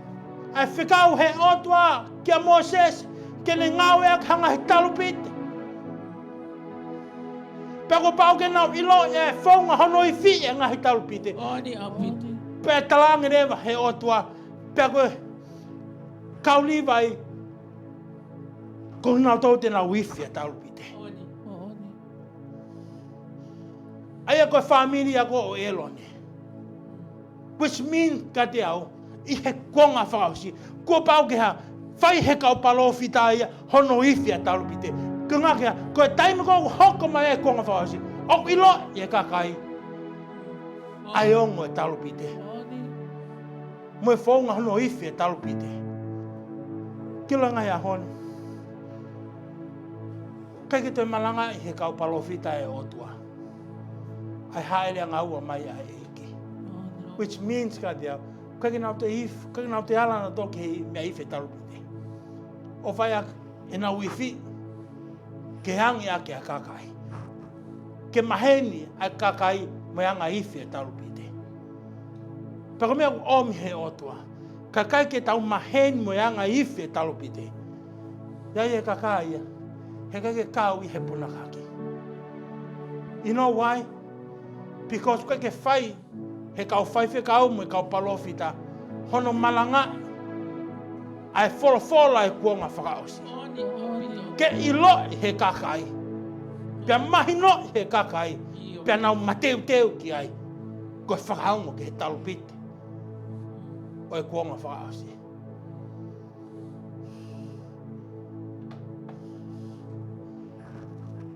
ʻa e fekau ʻe he ʻOtua kia Mōsese ke ne ngāueʻaki ha ngaahi talupite. Pea kuo pau ke nau ʻiloʻi e founga hono ifi ʻa e ngaahi talupite. Pea talaange leva ʻe he ʻOtua, pea ko e kau Līvai, ko kinautolu te nau ifi ʻa e talupite. ʻA ia ko e fāmili ia ko ē ʻo ʻĒlone. Which means kiate au, ʻi he kuonga fakaʻosi, kuo pau ke hā, fai ʻe he kau palōfita ia hono ifi ʻa e talupite. Ko e ʻuhinga ke hā, ko e taimi ko ē ʻoku hoko mai ai e kuonga fakaʻosi, ʻoku ʻiloʻi ʻe he kakai ʻa e ongo ʻo e talupite mo e founga hono ifi ʻa e talupite. Ki he ngaahi ʻaho ni, ʻikai ke toe malangaʻi ʻe he kau palōfita ʻa e ʻOtua ʻa e hāʻele ʻangaua mai ʻa e ʻEiki. Which means kiate au, ʻikai ke nau toe ifi, ʻikai ke nau toe ala nautolu ki he meʻa ifi ʻa e talupite ʻo fai ʻaki ʻenau ifi ke angi ʻaki ʻa e kakai, ke maheni ʻa e kakai mo e anga ifi ʻa e talupite. Pea ko e meʻa ʻoku ʻomi ʻe he ʻOtua, ka ʻikai ke tau maheni mo e anga ifi ʻa e talupite, ʻe ʻi ai e kakai ia he ʻikai ke kau ʻi he punakaki. You know why? Because ʻoku ʻikai ke fai ʻe he kau faifekau mo e kau palōfita hono malangaʻi ʻa e folofola ʻo e kuonga fakaʻosi ke ʻiloʻi ʻe he kakai, pea mahinoʻi ʻe he kakai, pea nau mateuteu ki ai, ko e fakaongo ki he talupite ʻo e kuonga fakaʻosi.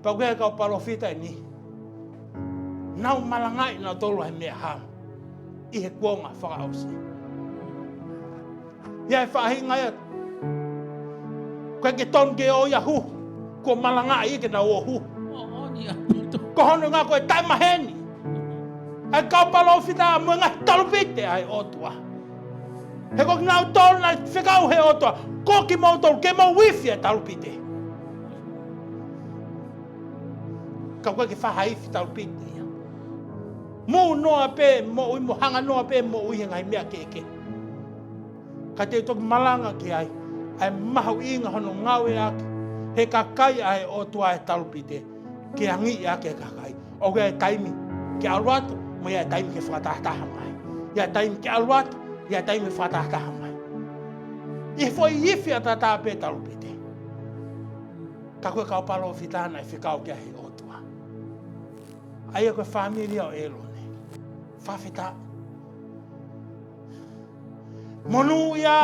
Pea ʻoku ʻi ai e kau palōfita ʻe niʻihi naʻa nau malangaʻi nautolu ʻa e meʻa hā ʻi he kuonga fakaʻosi. ʻI ai e faʻahinga ia, ʻoku ʻikai ke tonu ke ō ia ʻo huhu, kuo malangaʻi ia ke nau ō ʻo huhu. Ko hono ʻuhinga ko e taʻemaheni ʻa e kau palōfita mo e ngaahi talupite ʻa e ʻOtua. He ko kinautolu naʻe fekau ʻe he ʻOtua, ko kimoutolu ke mou ifi ʻa e talupite. Ka ʻoku ʻikai ke faʻa ifi talupite ia. Mou noa pē moʻui, mou hanga noa pē moʻui he ngaahi meʻa kehekehe. Ka te u toki malanga ki ai ʻa e mahuʻinga hono ngāueʻaki ʻe he kakai ʻa e ʻOtua ʻa e talupite ke angiʻi ʻaki e kakai. ʻOku ʻi ai e taimi ke ʻalu atu, mo ʻi ai e taimi ke fakatahataha mai. ʻI ai e taimi ke ʻalu atu, ʻi ai e taimi ke fakatahataha mai. ʻI he foʻi ifi ʻataʻatā pē ʻa e talupite. Ka ko e kau palōfita naʻe fekau ki ai ʻe he ʻOtua, ʻa ia ko e fāmili ʻo ʻĒlone. Fakafetaʻi. Monūʻia,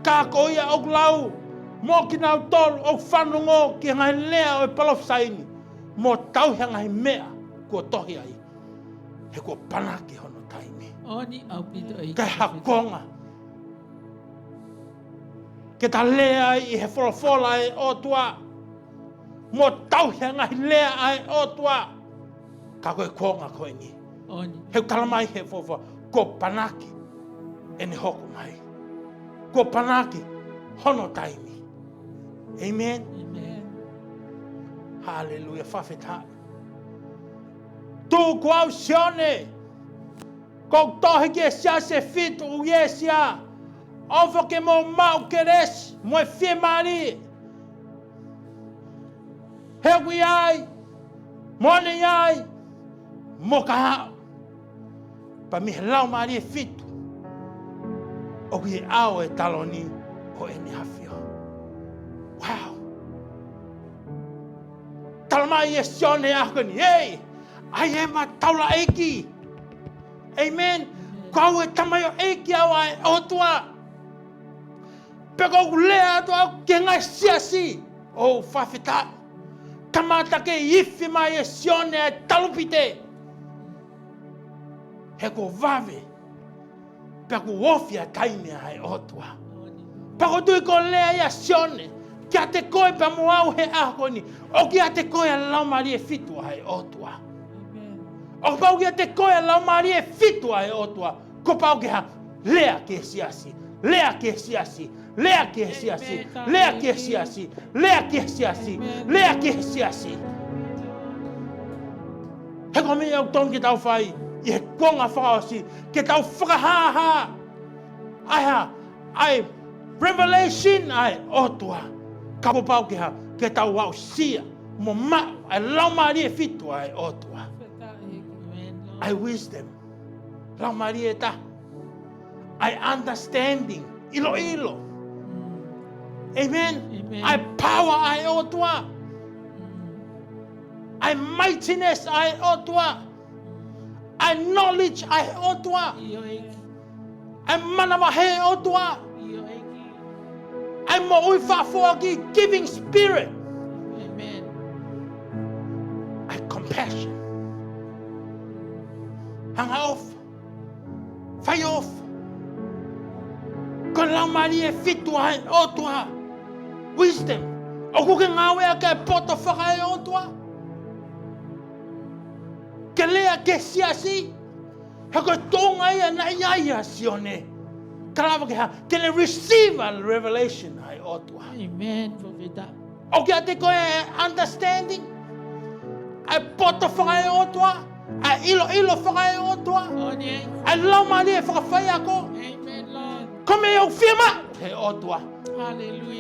ka ko ia ʻoku lau, mo kinautolu ʻoku fanongo ki he ngaahi lea ʻo e palōfisai ni, mo tauhi ʻa e ngaahi meʻa kuo tohi ai, he kuo panaki hono taimi. Kae hā e konga ke ta lea ai ʻi he folofola ʻa e ʻOtua, mo tauhi ʻa e ngaahi lea ʻa e ʻOtua, ka ko e konga ko eni. He ʻoku tala mai ʻe he folofola, kuo panaki ʻene hoko mai. Kuo panaki hono taimi. ʻĒmeni. Haleluia, fakafetaʻi. Tuku au Sione, kuo u tohi ki he siasi ʻe fitu ʻi ʻĒsia, ʻofa ke mou maʻu kelesi mo e fiemālie. He ʻoku ʻi ai Moʻoni ia ai, mo ka aʻu. Pea mei he laumālie ʻe fitu ʻoku ʻi he ʻao ʻo e taloni ʻo ʻEne ʻAfio. Wow. Tala mai ʻe Sione he ʻaho ni, ei, ʻa ia ʻe ma taulaʻeiki. Amen. Ko au ʻe tamaioʻeiki au ʻa e ʻOtua. Pea ko ʻeku lea atu au ki he ngaahi siasi, ʻoku fakafetaʻi. Kamata ke ifi mai ʻe Sione ʻa e talupite. He kuo vave, pea kuo ofi ʻa e taimi ʻa e ʻOtua. Pea ʻoku ou tui ko e lea ia ʻa Sione kiate koe pea mo au he ʻaho ni, ʻoku ʻiate koe ʻa e laumālie ʻe fitu ʻa e ʻOtua. ʻOku pau ke ʻiate koe ʻa e laumālie ʻe fitu ʻa e ʻOtua. Kuo pau ke ha, lea ki he siasi, lea ki he siasi, lea ki he siasi, lea ki he siasi, lea ki he siasi, lea ki he siasi. He ko e meʻa ʻoku totonu ke tau fai ʻi he kuonga fakaʻosi, ke tau fakahāhā ʻa e hā, ʻa e revelation ʻa e ʻOtua. Ka kuo pau ke hā, ke tau aʻusia mo maʻu ʻa e laumālie ʻe fitu ʻa e ʻOtua. ʻA e wisdom, laumālie ʻe taha. ʻA e understanding, ʻiloʻilo. Amen. ʻA e power ʻa e ʻOtua. ʻA e mightiness ʻa e ʻOtua. ʻA e knowledge ʻa e ʻOtua. ʻA e manavahē ʻa e ʻOtua. ʻA e moʻui fakafoaki, giving spirit. ʻA e compassion, angaʻofa, fai ʻofa. Ko e laumālie ʻe fitu ʻa e ʻOtua. Wisdom. ʻOku ke ngāueʻaki ʻa e poto faka-ʻOtua ke lea ki he siasi. He ko e tuʻunga ia naʻe ʻi ai ʻa Sione. Ka lava ke hā, ke ne receive ʻa e revelation ʻa e ʻOtua. ʻOku ʻiate koe ʻa e understanding, ʻa e poto faka-ʻOtua, ʻa e ʻiloʻilo faka-ʻOtua, ʻa e laumālie fakafaiako. Ko e meʻa ʻoku fiemaʻu he ʻOtua.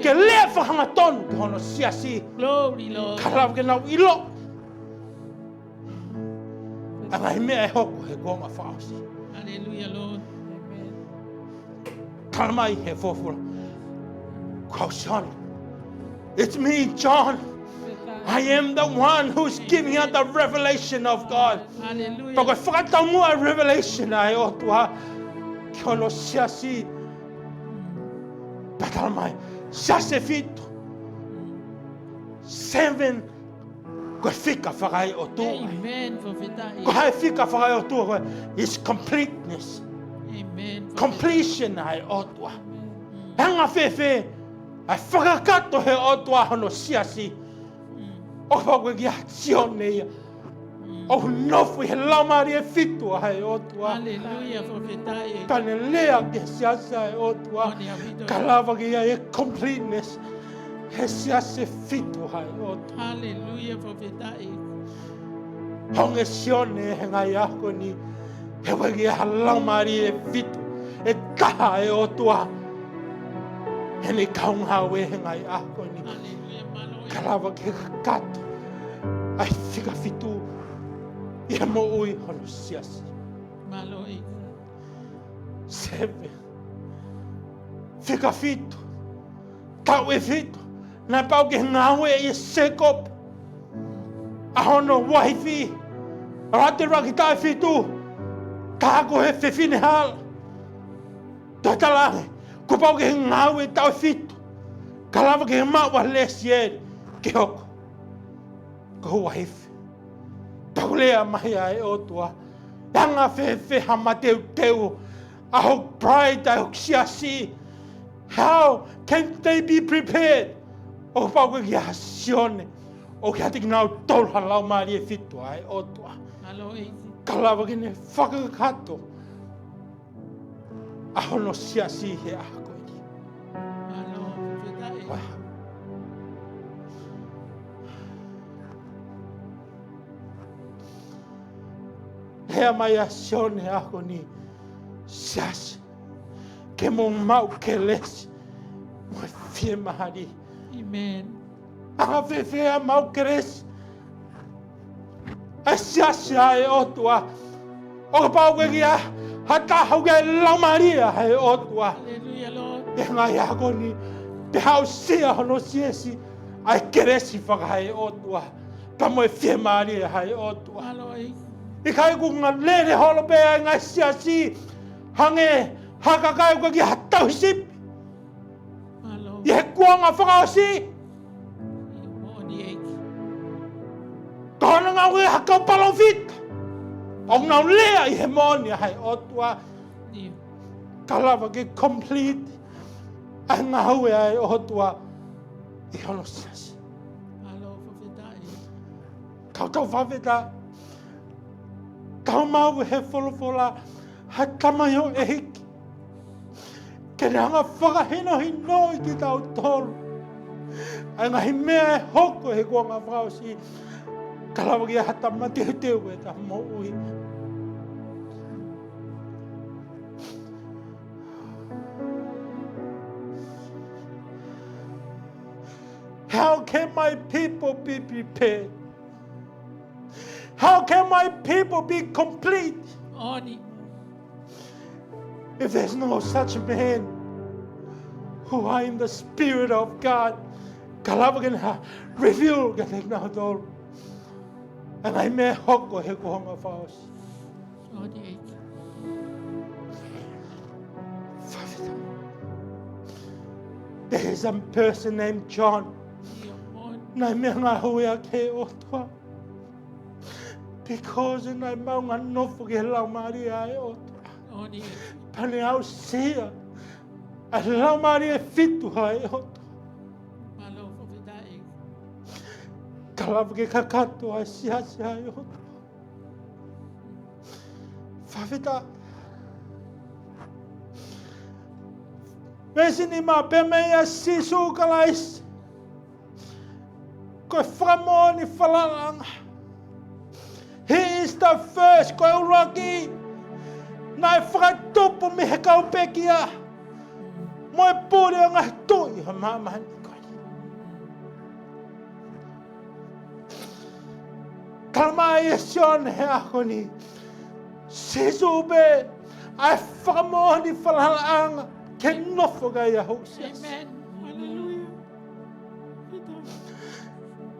Ke lea fakahangatonu ki hono siasi. Ka lava ke nau ʻilo ʻa e ngaahi meʻa ʻe hoko he kuonga fakaʻosi. Tala mai he folofola, ko au Sione. It's me, John. I am the one who's giving you the revelation of God. Pea ko e fakataumuʻa revelation ʻa e ʻOtua ki hono siasi. Pea tala mai, siasi ʻe fitu. Seven, ko e fika faka-ʻOtua. Ko e fika faka-ʻOtua ko e, is completeness. Completion ʻa e ʻOtua. Anga fēfē ʻa e fakakakato he ʻOtua hono siasi. ʻOku pau ke ʻiate Sione ia. ʻOku nofo ʻi he laumālie ʻe fitu ʻa e ʻOtua. Ka ne lea ki he siasi ʻa e ʻOtua. Ka lava ke ʻi ai e completeness he siasi ʻe fitu ʻa e ʻOtua. Hangē Sione he ngaahi ʻaho ni, he ʻoku ʻi ai ha laumālie ʻe fitu, ʻe taha ʻa e ʻOtua. He ne kaungāue he ngaahi ʻaho ni. Ka lava ke kakato ʻa e fika fitu ʻi he moʻui hono siasi. Seven. Fika fitu. Taʻu ʻe fitu. Naʻe pau ke ngāue ʻe Sēkope ʻa hono uaifi. ʻAlu atu e ʻuluaki taʻu ʻe fitu. Taha ko e fefine hala. Toe tala ange, kuo pau ke ngāue taʻu ʻe fitu. Ka lava ke maʻu ʻa Lesieli ke hoko ko e uaifi. Pea ʻoku lea mai ʻa e ʻOtua, anga fēfē ha mateuteu ʻa hoku bride, ʻa hoku siasi. How can they be prepared? ʻOku pau ke ʻiate Sione, ʻoku ʻiate kinautolu ha laumālie ʻe fitu ʻa e ʻOtua. Ka lava ke ne fakakakato ʻa hono siasi he ʻaho ko eni. Lea mai ʻa Sione he ʻaho ni, siasi, ke mou maʻu kelesi mo e fiemālie. Anga fēfē ʻa e maʻu kelesi? ʻa e siasi ʻa e ʻOtua. ʻO kapau ʻoku ʻikai ha taha ʻoku ʻi ai e Laumālie ʻa e ʻOtua. Hallelujah, Lord. ʻI he ngaahi ʻaho ko eni, pea aʻusia hono siasi ʻa e kelesi faka-ʻOtua pea mo e fiemālie ʻa e ʻOtua. Mālō ʻEiki. ʻIkai ke ngali lele holo pē ʻa e ngaahi siasi hangē ha kakai ʻoku ʻikai ha tauhi sipi. Mālō. ʻI he kuonga fakaʻosi. Moʻoni ʻEiki. Ka ʻoku nau ngāue ha kau palōfita ʻoku nau lea ʻi he moʻoni ʻa e ʻOtua. ʻIo. Ka lava ke complete ʻa e ngāue ʻa e ʻOtua ʻi hono siasi. Mālō, fakafetaʻi. Tau, tau fakafetaʻi. Tau maʻu he folofola ha tamaioʻeiki ke ne hanga fakahinohinoʻi kitautolu ʻa e ngaahi meʻa ʻe hoko he kuonga fakaʻosi. Ka lava ke ʻi ai ha tama teuteu ʻi heʻeta moʻui. How can my people be prepared? How can my people be complete? Moʻoni. If there's no such man who are in the Spirit of God, ka lava ke ne hanga ʻo reveal kiate kinautolu ʻa e ngaahi meʻa ʻe hoko he kuonga fakaʻosi. Moʻoni ʻEiki. There is a person named John. ʻIo, moʻoni. Naʻe meʻangāueʻaki ʻe he ʻOtua. Because naʻe maʻu ha nofo ki he Laumālie ʻa e ʻOtua. Moʻoni. Pea ne aʻusia ʻa e laumālie ʻe fitu ʻa e ʻOtua. Mālō, fakafetaʻi. Ka lava ke kakato ʻa e siasi ʻa e ʻOtua. Fakafetaʻi. Veesi nima, pea meia Sīsū Kalaisi ko e fakamoʻoni falalaʻanga. He is the first, ko e ʻuluaki naʻe fakatupu mei he kau pekia, mo e pule ʻo e ngaahi tuʻi ʻo māmani ko eni. Tala mai ʻe Sione he ʻaho ni, Sīsū pē ʻa e fakamoʻoni falalaʻanga ke nofo ki ai ʻa hoʻo siasi. Amen. Hallelujah.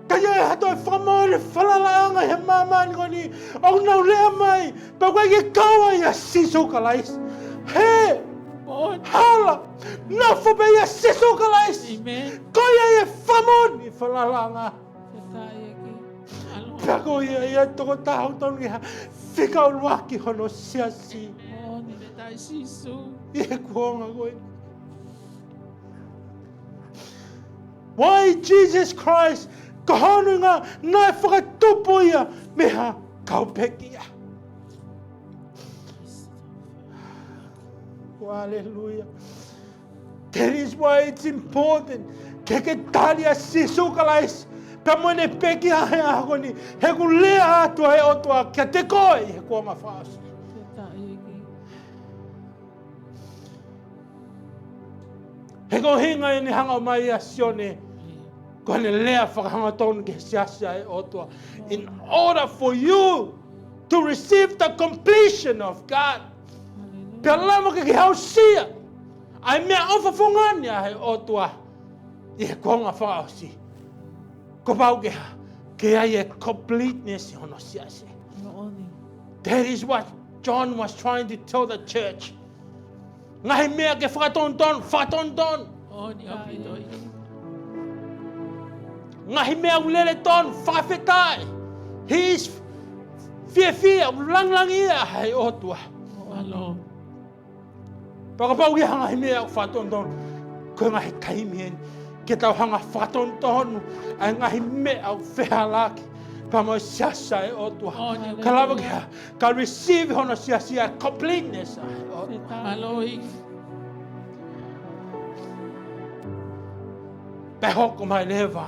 Ka ʻi ai ha toe fakamoʻoni falalaʻanga he māmani ko eni ʻoku nau lea mai pea ʻoku ʻikai ke kau ai ʻa Sīsū Kalaisi, he hala, nofo pē ʻia Sīsū Kalaisi. Amen. Ko ia ʻa e fakamoʻoni falalaʻanga. Pea ko ia ʻa e tokotaha ʻoku totonu ke hanga ʻo fika ʻuluaki hono siasi. Moʻoni, fakafetaʻi Sīsū. ʻI he kuonga ko eni. Why Jesus Christ? Ko hono ʻuhinga naʻe fakatupu ia mei ha kau pekia. Hallelujah. That is why it's important ke ke tali ʻa Sīsū Kalaisi pea mo ʻene pekia he ʻaho ni, he ʻoku lea atu ʻa e ʻOtua kiate koe ʻi he kuonga fakaʻosi. He ko e ʻuhinga ʻene hanga ʻo ʻomai ʻa Sione, ko ʻene lea fakahangatonu ki he siasi ʻa e ʻOtua. In order for you to receive the completion of God. Pea lava ke ke aʻusia ʻa e meʻaʻofa fungani ʻa e ʻOtua ʻi he kuonga fakaʻosi, kuo pau ke hā? Ke ʻi ai e completeness ʻi hono siasi. Moʻoni. That is what John was trying to tell the church. Ngaahi meʻa ke fakatonutonu, fakatonutonu. Moʻoni, ʻaupito. Ngaahi meʻa ʻoku lele tonu, fakafetaʻi. He is fiefia, ʻoku langilangiʻia ʻa e ʻOtua. Mālō. Pea kapau ʻoku ʻi ai ha ngaahi meʻa ʻoku fakatonutonu, ko e ngaahi taimi eni ke tau hanga ʻo fakatonutonu ʻa e ngaahi meʻa ʻoku fehālaaki pea mo e siasi ʻa e ʻOtua. Moʻoni. Ka lava ke hā? Ka receive hono siasi ʻa e completeness ʻa e ʻOtua. Mālō ʻEiki. Pea hoko mai leva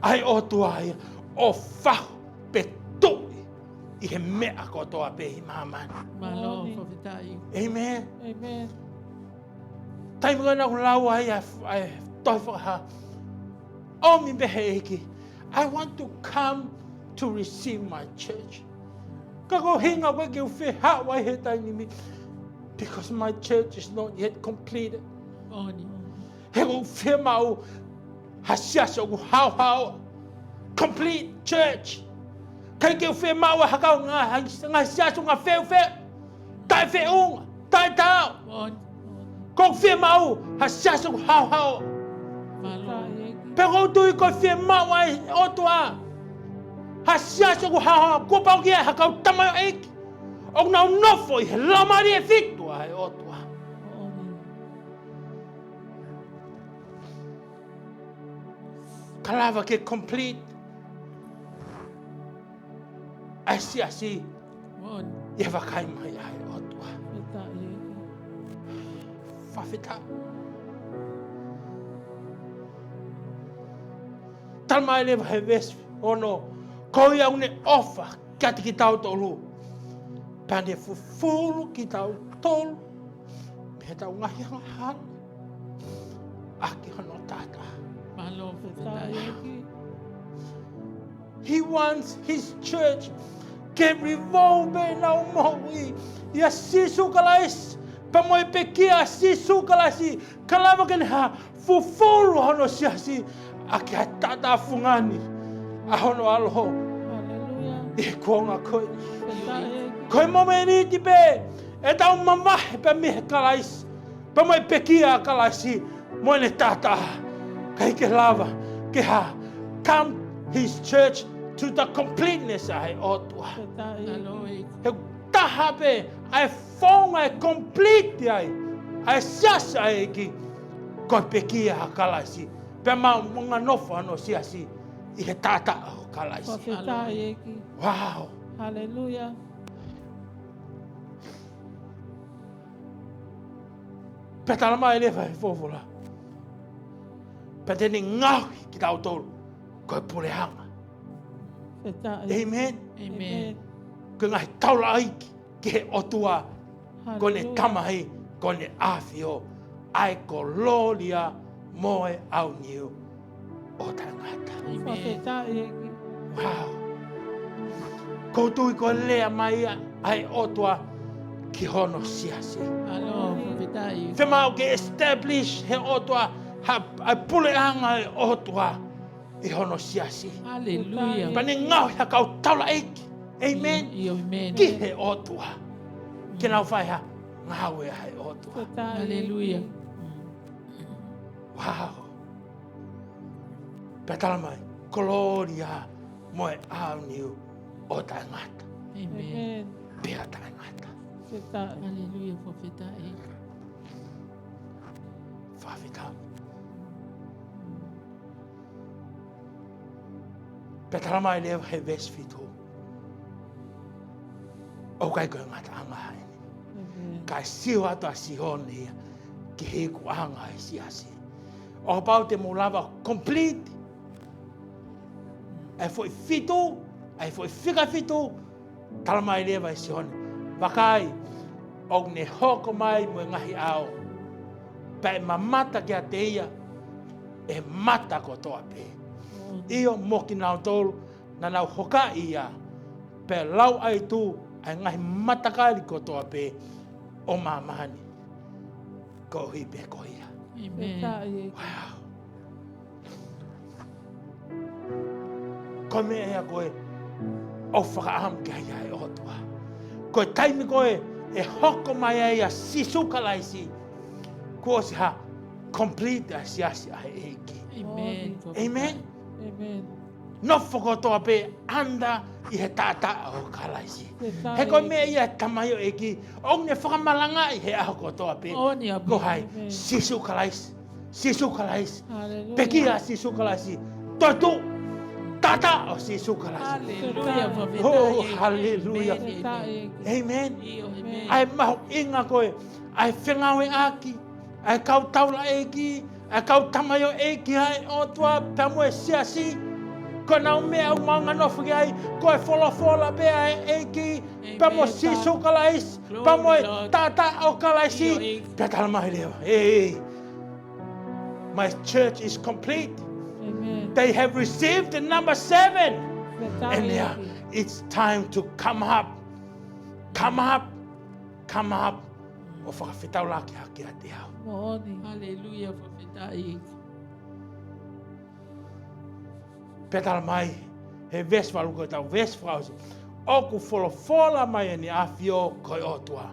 ʻa e ʻOtua ia ʻo fahu pe tuʻi ʻi he meʻa kotoa pē ʻi māmani. Mālō, fakafetaʻi. Amen. Amen. Taimi ko ē naʻa ku lau ai ʻa e, ʻa e tohi Fakahā, ʻomi pē he ʻEiki, I want to come to receive my church. Ka ko e ʻuhinga ʻoku ʻikai ke u fie haʻu ai he taimi ni, because my church is not yet completed. Moʻoni. He ʻoku ou fiemaʻu ha siasi ʻoku haohaoa. Complete church. ʻIkai ke u fiemaʻu ha kau ngaahi, ngaahi siasi ʻoku ngaahi feufeu. Taʻefeʻunga, taʻetaau. Moʻoni. ʻOku ou fiemaʻu ha siasi ʻoku haohaoa. Mālō. Pea ʻoku ou tui ko e fiemaʻu ʻa e ʻOtua, ha siasi ʻoku haohaoa, kuo pau ke ʻi ai ha kau tamaioʻeiki ʻoku nau nofo ʻi he laumālie fitu ʻa e ʻOtua. Ka lava ke complete ʻa e siasi. Moʻoni. ʻI he vakai mai ʻa e ʻOtua. Fakafetaʻi. Fakafetaʻi. Talamai leva he veesi ono, ko ia ʻoku ne ʻofa kiate kitautolu, pea ne fufulu kitautolu mei heʻetau ngaahi angahala ʻaki hono taʻataʻa. Mālō, fakafetaʻi. He wants his church ke revolve ʻenau moʻui ʻia Sīsū Kalaisi, pea mo e pekia ʻa Sīsū Kalaisi, ka lava ke ne hā, fufulu hono siasi ʻaki ʻa e taʻataʻa fungani ʻa hono ʻAlo. Haleluia. ʻI he kuonga ko eni. Fakafetaʻi. Ko e momeniti pē ʻetau mavahe pē mei he Kalaisi, pea mo e pekia ʻa Kalaisi mo ʻene taʻataʻa, ʻikai ke lava ke hā, come his church to the completeness ʻa e ʻOtua. Fakafetaʻi. He taha pē ʻa e founga ʻe complete ai ʻa e siasi ʻa e ʻEiki, ko e pekia ʻa Kalaisi, pea mo e nofo hono siasi ʻi he taʻataʻa ʻo Kalaisi. Fakafetaʻi ʻEiki. Wow. Haleluia. Pea talamai leva he folofola, pea te ne ngaohi kitautolu ko e puleʻanga. Fakafetaʻi. Amen. Amen. Ko e ngaahi taulaʻeiki ki he ʻOtua, ko ʻene Haleluia. Tamai, ko ʻene ʻAfio, ʻa e kolōlia mo e ʻaunimui ʻo taʻengata. Amen. Fakafetaʻi ʻEiki. Wow. ʻOku ou tui ko e lea mai ia ʻa e ʻOtua ki hono siasi. Mālō, fakafetaʻi. Fiemaʻu ke establish he ʻOtua ha, ʻa e puleʻanga ʻo e ʻOtua ʻi hono siasi. Haleluia. Pea ne ngaohi ha kau taulaʻeiki. Amen. ʻIo, amen. Ki he ʻOtua. Ke nau fai ha ngāue ʻa e ʻOtua. Fakafetaʻi. Haleluia. Wow. Pea talamai, kolōlia mo e ʻaunimui ʻo taʻengata. Amen. Amen. Pea taʻengata. Fakafetaʻi. Haleluia, fakafetaʻi. Fakafetaʻi. Pea talamai leva he veesi fitu, ʻoku ʻikai ko e ngataʻanga eni. Amen. Kae sio atu ʻa Sihone ia ki he ikuʻanga ʻo e siasi. ʻO kapau te mou lava complete ʻa e foʻi fitu, ʻa e foʻi fika fitu, talamai leva ʻe Sihone, vakai, ʻoku ne hoko mai mo e ngaahi ʻao, pea ʻe mamata kiate ia ʻa e mata kotoa pē. ʻIo, mo kinautolu naʻa nau hokaʻi ia, pea lauʻaitū ʻa e ngaahi matakali kotoa pē ʻo māmani, koeʻuhi pē ko ia. Amen. Fakafetaʻi ʻEiki. Wow. Ko e meʻa ia ko ē ʻoku fakaʻamu ki ai ʻa e ʻOtua. Ko e taimi ko ē ʻe hoko mai ai ʻa Sīsū Kalaisi, kuo ʻosi hā, complete ʻa e siasi ʻa e ʻEiki. Amen. Amen. Amen. Nofo kotoa pē under ʻi he taʻataʻa ʻo Kalaisi. Fakafetaʻi. He ko e meʻa ia ʻa e tamaioʻeiki, ʻoku ne fakamalangaʻi he ʻaho kotoa pē. Moʻoni ʻaupito. Ko hai? Amen. Sīsū Kalaisi. Sīsū Kalaisi. Haleluia. Pekia ʻa Sīsū Kalaisi. Toetuʻu. Taʻataʻa ʻo Sīsū Kalaisi. Haleluia, fakafetaʻi. Oh, haleluia. Amen. Fakafetaʻi. Amen. ʻIo, amen. ʻA e mahuʻinga ko ē ʻa e fengāueʻaki ʻa e kau taulaʻeiki, ʻa e kau tamaioʻeiki ʻa e ʻOtua pea mo e siasi. Ko ʻenau meʻa ʻoku mau nofo ki ai, ko e folofola pē ʻa e ʻEiki, pea mo Amen. Sīsū Kalaisi, Glory, pea mo e Lord. Taʻataʻa ʻo Kalaisi. ʻIo, ʻEiki. Pea talamai leva, hey, my church is complete. Amen. They have received the number seven. And yeah, it's time to come up. Come up. Come up. ʻO fakafetaulaki hake ʻiate au. Moʻoni. Haleluia, fakafetaʻi. Pea talamai he veesi valu, ko ʻetau veesi fakaʻosi: ʻOku folofola mai ʻEne ʻAfio ko e ʻOtua,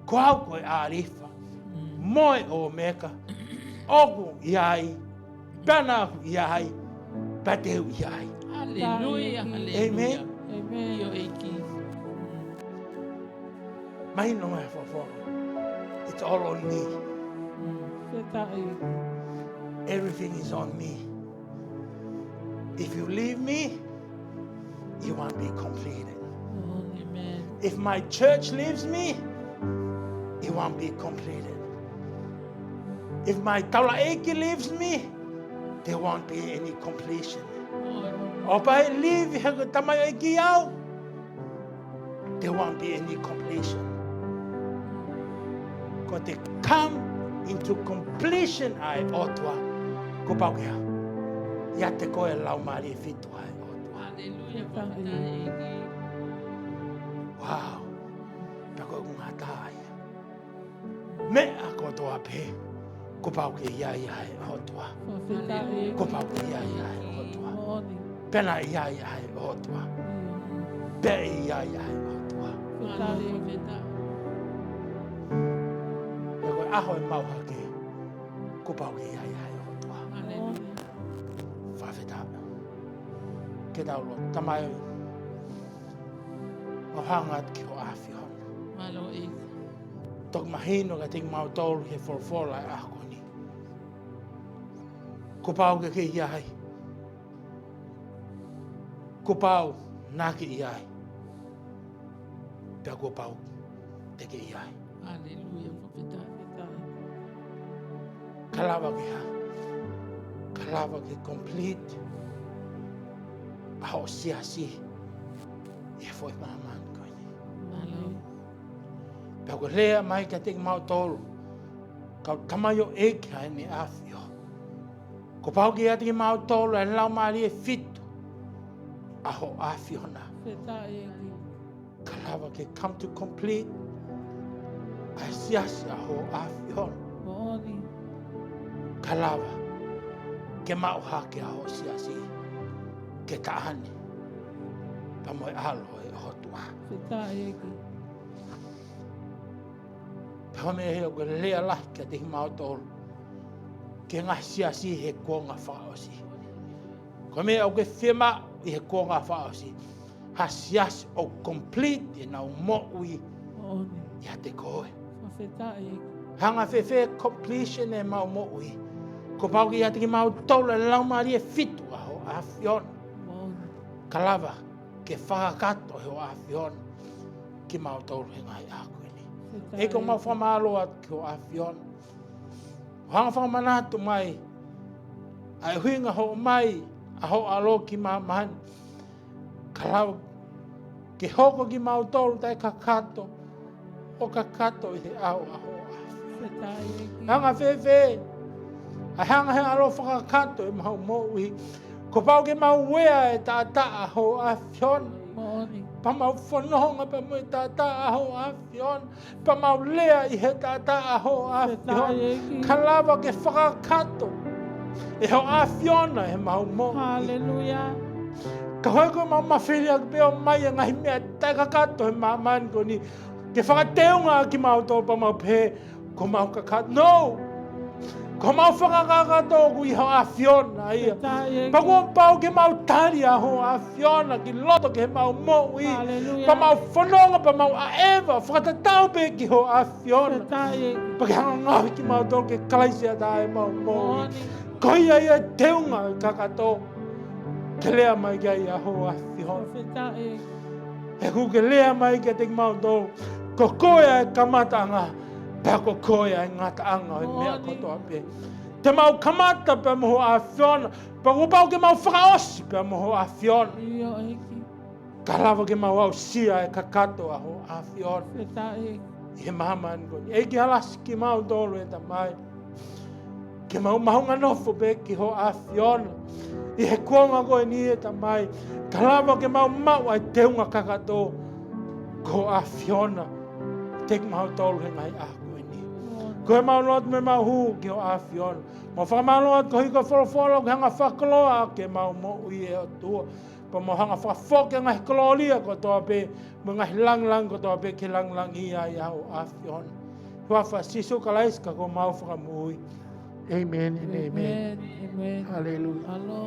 ko au ko e ʻĀlifa mo e ʻŌmeka. ʻOku ʻi ai, pea naʻa ku ʻi ai, pea te u ʻi ai. Haleluia, haleluia. Amen. Amen. ʻIo ʻEiki. Mahino mai e folofola. It's all on me. Fakafetaʻi. Everything is on me. If you leave me, it won't be completed. Amen. If my church leaves me, it won't be completed. If my taulaʻeiki leaves me, there won't be any completion. ʻO pau ʻe leave ʻe he tamaioʻeiki au, there won't be any completion. Ko e come into completion ʻa e ʻOtua, kuo pau ke ʻiate koe e laumālie fitu ʻa e ʻOtua. Haleluia, fakafetaʻi ʻEiki. Wow. Pea ko e ngata ai. Meʻa kotoa pē, kuo pau ke ʻi ai ʻa e ʻOtua. Fakafetaʻi. Kuo pau ke ʻi ai ʻa e ʻOtua. Moʻoni. Pea naʻe ʻi ai ʻa e ʻOtua. ʻIo. Pea ʻe ʻi ai ʻa e ʻOtua. Fakafetaʻi. Fakafetaʻi. Pea ko e ʻaho ʻe maʻu hake, kuo pau ke ʻi ai ʻa e ʻOtua. Haleluia. Fakafetaʻi. Ke tau lotu. Tamai, ʻoku hanga atu ki hoʻo ʻAfio. Mālō ʻEiki. Toki mahino kiate kimautolu he folofola ʻo e ʻaho ni, kuo pau ke ke ʻi ai. Kuo pau naʻa ke ʻi ai. Pea kuo pau te ke ʻi ai. Haleluia, fakafetaʻi. Ka lava ke hā? Ka lava ke complete ʻa hoʻo siasi ʻi he foʻi māmani ko eni. Mālō. Pea ʻoku lea mai kiate kimautolu, kau tamaioʻeiki ʻa ʻEne ʻAfio, kuo pau ke ʻiate kimautolu e laumālie fitu ʻa hoʻo ʻAfiona. Fakafetaʻi ʻEiki. Ka lava ke come to complete ʻa e siasi ʻa hoʻo ʻAfiona. Moʻoni. Ka lava ke maʻu hake ʻa hoʻo siasi ke taʻane pea mo e ʻAlo ʻo e ʻOtua. Fakafetaʻi ʻEiki. Pea ko e meʻa ia ʻoku lea lahi kiate kimautolu ki he ngaahi siasi he kuonga fakaʻosi. Ko e meʻa ʻoku fiemaʻu ʻi he kuonga fakaʻosi, ha siasi ʻoku complete ʻenau moʻui. Moʻoni. ʻIate koe. Fakafetaʻi. Hanga fēfē completion ʻemau moʻui? Kuo pau ke ʻiate kimautolu e laumālie fitu ʻa hoʻo ʻAfiona. Moʻoni. Ka lava ke fakakakato ʻe hoʻo ʻAfiona kimautolu he ngaahi ʻaho ko eni. Fakafetaʻi. ʻEiki, ʻoku mau fakamālō atu ki hoʻo ʻAfiona. ʻO hanga fakamanatu mai ʻa e ʻuhinga hoʻo ʻomai ʻa hoʻo ʻAlo ki māmani. Ka lava ke hoko kimautolu taʻekakato, ʻo kakato ʻi he ʻao ʻa hoʻo ʻAfio. Fakafetaʻi ʻEiki. Hanga fēfē ʻa e hanga he ʻAlo ʻo fakakakato ʻemau moʻui? Kuo pau ke mau ueʻi e taʻataʻa ʻa hoʻo ʻAfiona. Moʻoni. Pea mau fononga pea mo e taʻataʻa ʻa hoʻo ʻAfiona. Pea mau lea ʻi he taʻataʻa ʻa hoʻo ʻAfiona. Fakafetaʻi ʻEiki. Ka lava ke fakakakato ʻe hoʻo ʻAfiona ʻemau moʻui. Haleluia. Ka hoi ko ʻemau mafili ʻaki pē ʻo ʻomai e ngaahi meʻa taʻekakato he māmani ko eni ke fakateunga ʻaki kimautolu pea mau pehē kuo mau kakato. No! Kuo mau fakakakato ʻoku ʻi hoʻo ʻAfiona ia. Fakafetaʻi ʻEiki. Pea kuo pau ke mau tali ʻa hoʻo ʻAfiona ki loto ki heʻemau moʻui. Haleluia. Pea mau fononga, pea mau ʻaʻeva, fakatatau pē ki hoʻo ʻAfiona. Fakafetaʻi ʻEiki. Pea ke hanga ngaohi kimautolu ke Kalaisi ʻa ʻemau moʻui. Moʻoni. Ko ia ia e teunga kakato ke lea mai ki ai ʻa hoʻo ʻAfiona. Fakafetaʻi ʻEiki. He ʻoku ke lea mai kiate kimautolu, ko koe ʻa e kamataʻanga, pea ko koe ʻa e ngataʻanga ʻo e meʻa kotoa pē. Te mau kamata pea mo hoʻo ʻAfiona, pea kuo pau ke mau fakaʻosi pea mo hoʻo ʻAfiona. ʻIo ʻEiki. Ka lava ke mau aʻusia e kakato ʻa hoʻo ʻAfiona. Fakafetaʻi ʻEiki. ʻI he māmani ko eni. ʻEiki, ʻalasi kimautolu ʻe Tamai. ke mau mahuʻinga nofo pē ki hoʻo ʻAfiona ʻi he kuonga ko eni, ʻe Tamai, ka lava ke mau maʻu ʻa e teunga kakato ko hoʻo ʻAfiona ʻiate kimautolu he ngaahi ʻaho ko eni. Ko ʻemau lotu mo ʻemau hū ki hoʻo ʻAfiona. Mau fakamālō atu koeʻuhi ko e folofola ʻoku hanga fakakoloa ʻaki ʻemau moʻui, ʻe ʻOtua. Pea mau hanga fakafoki ʻa e ngaahi kolōlia kotoa pē mo e ngaahi langilangi kotoa pē ke langilangiʻia ai ʻa hoʻo ʻAfiona. Huafa ʻo Sīsū Kalaisi ko homau Fakamoʻui. ʻĒmeni, ʻēmeni. ʻĒmeni, ʻēmeni. Haleluia. Mālō.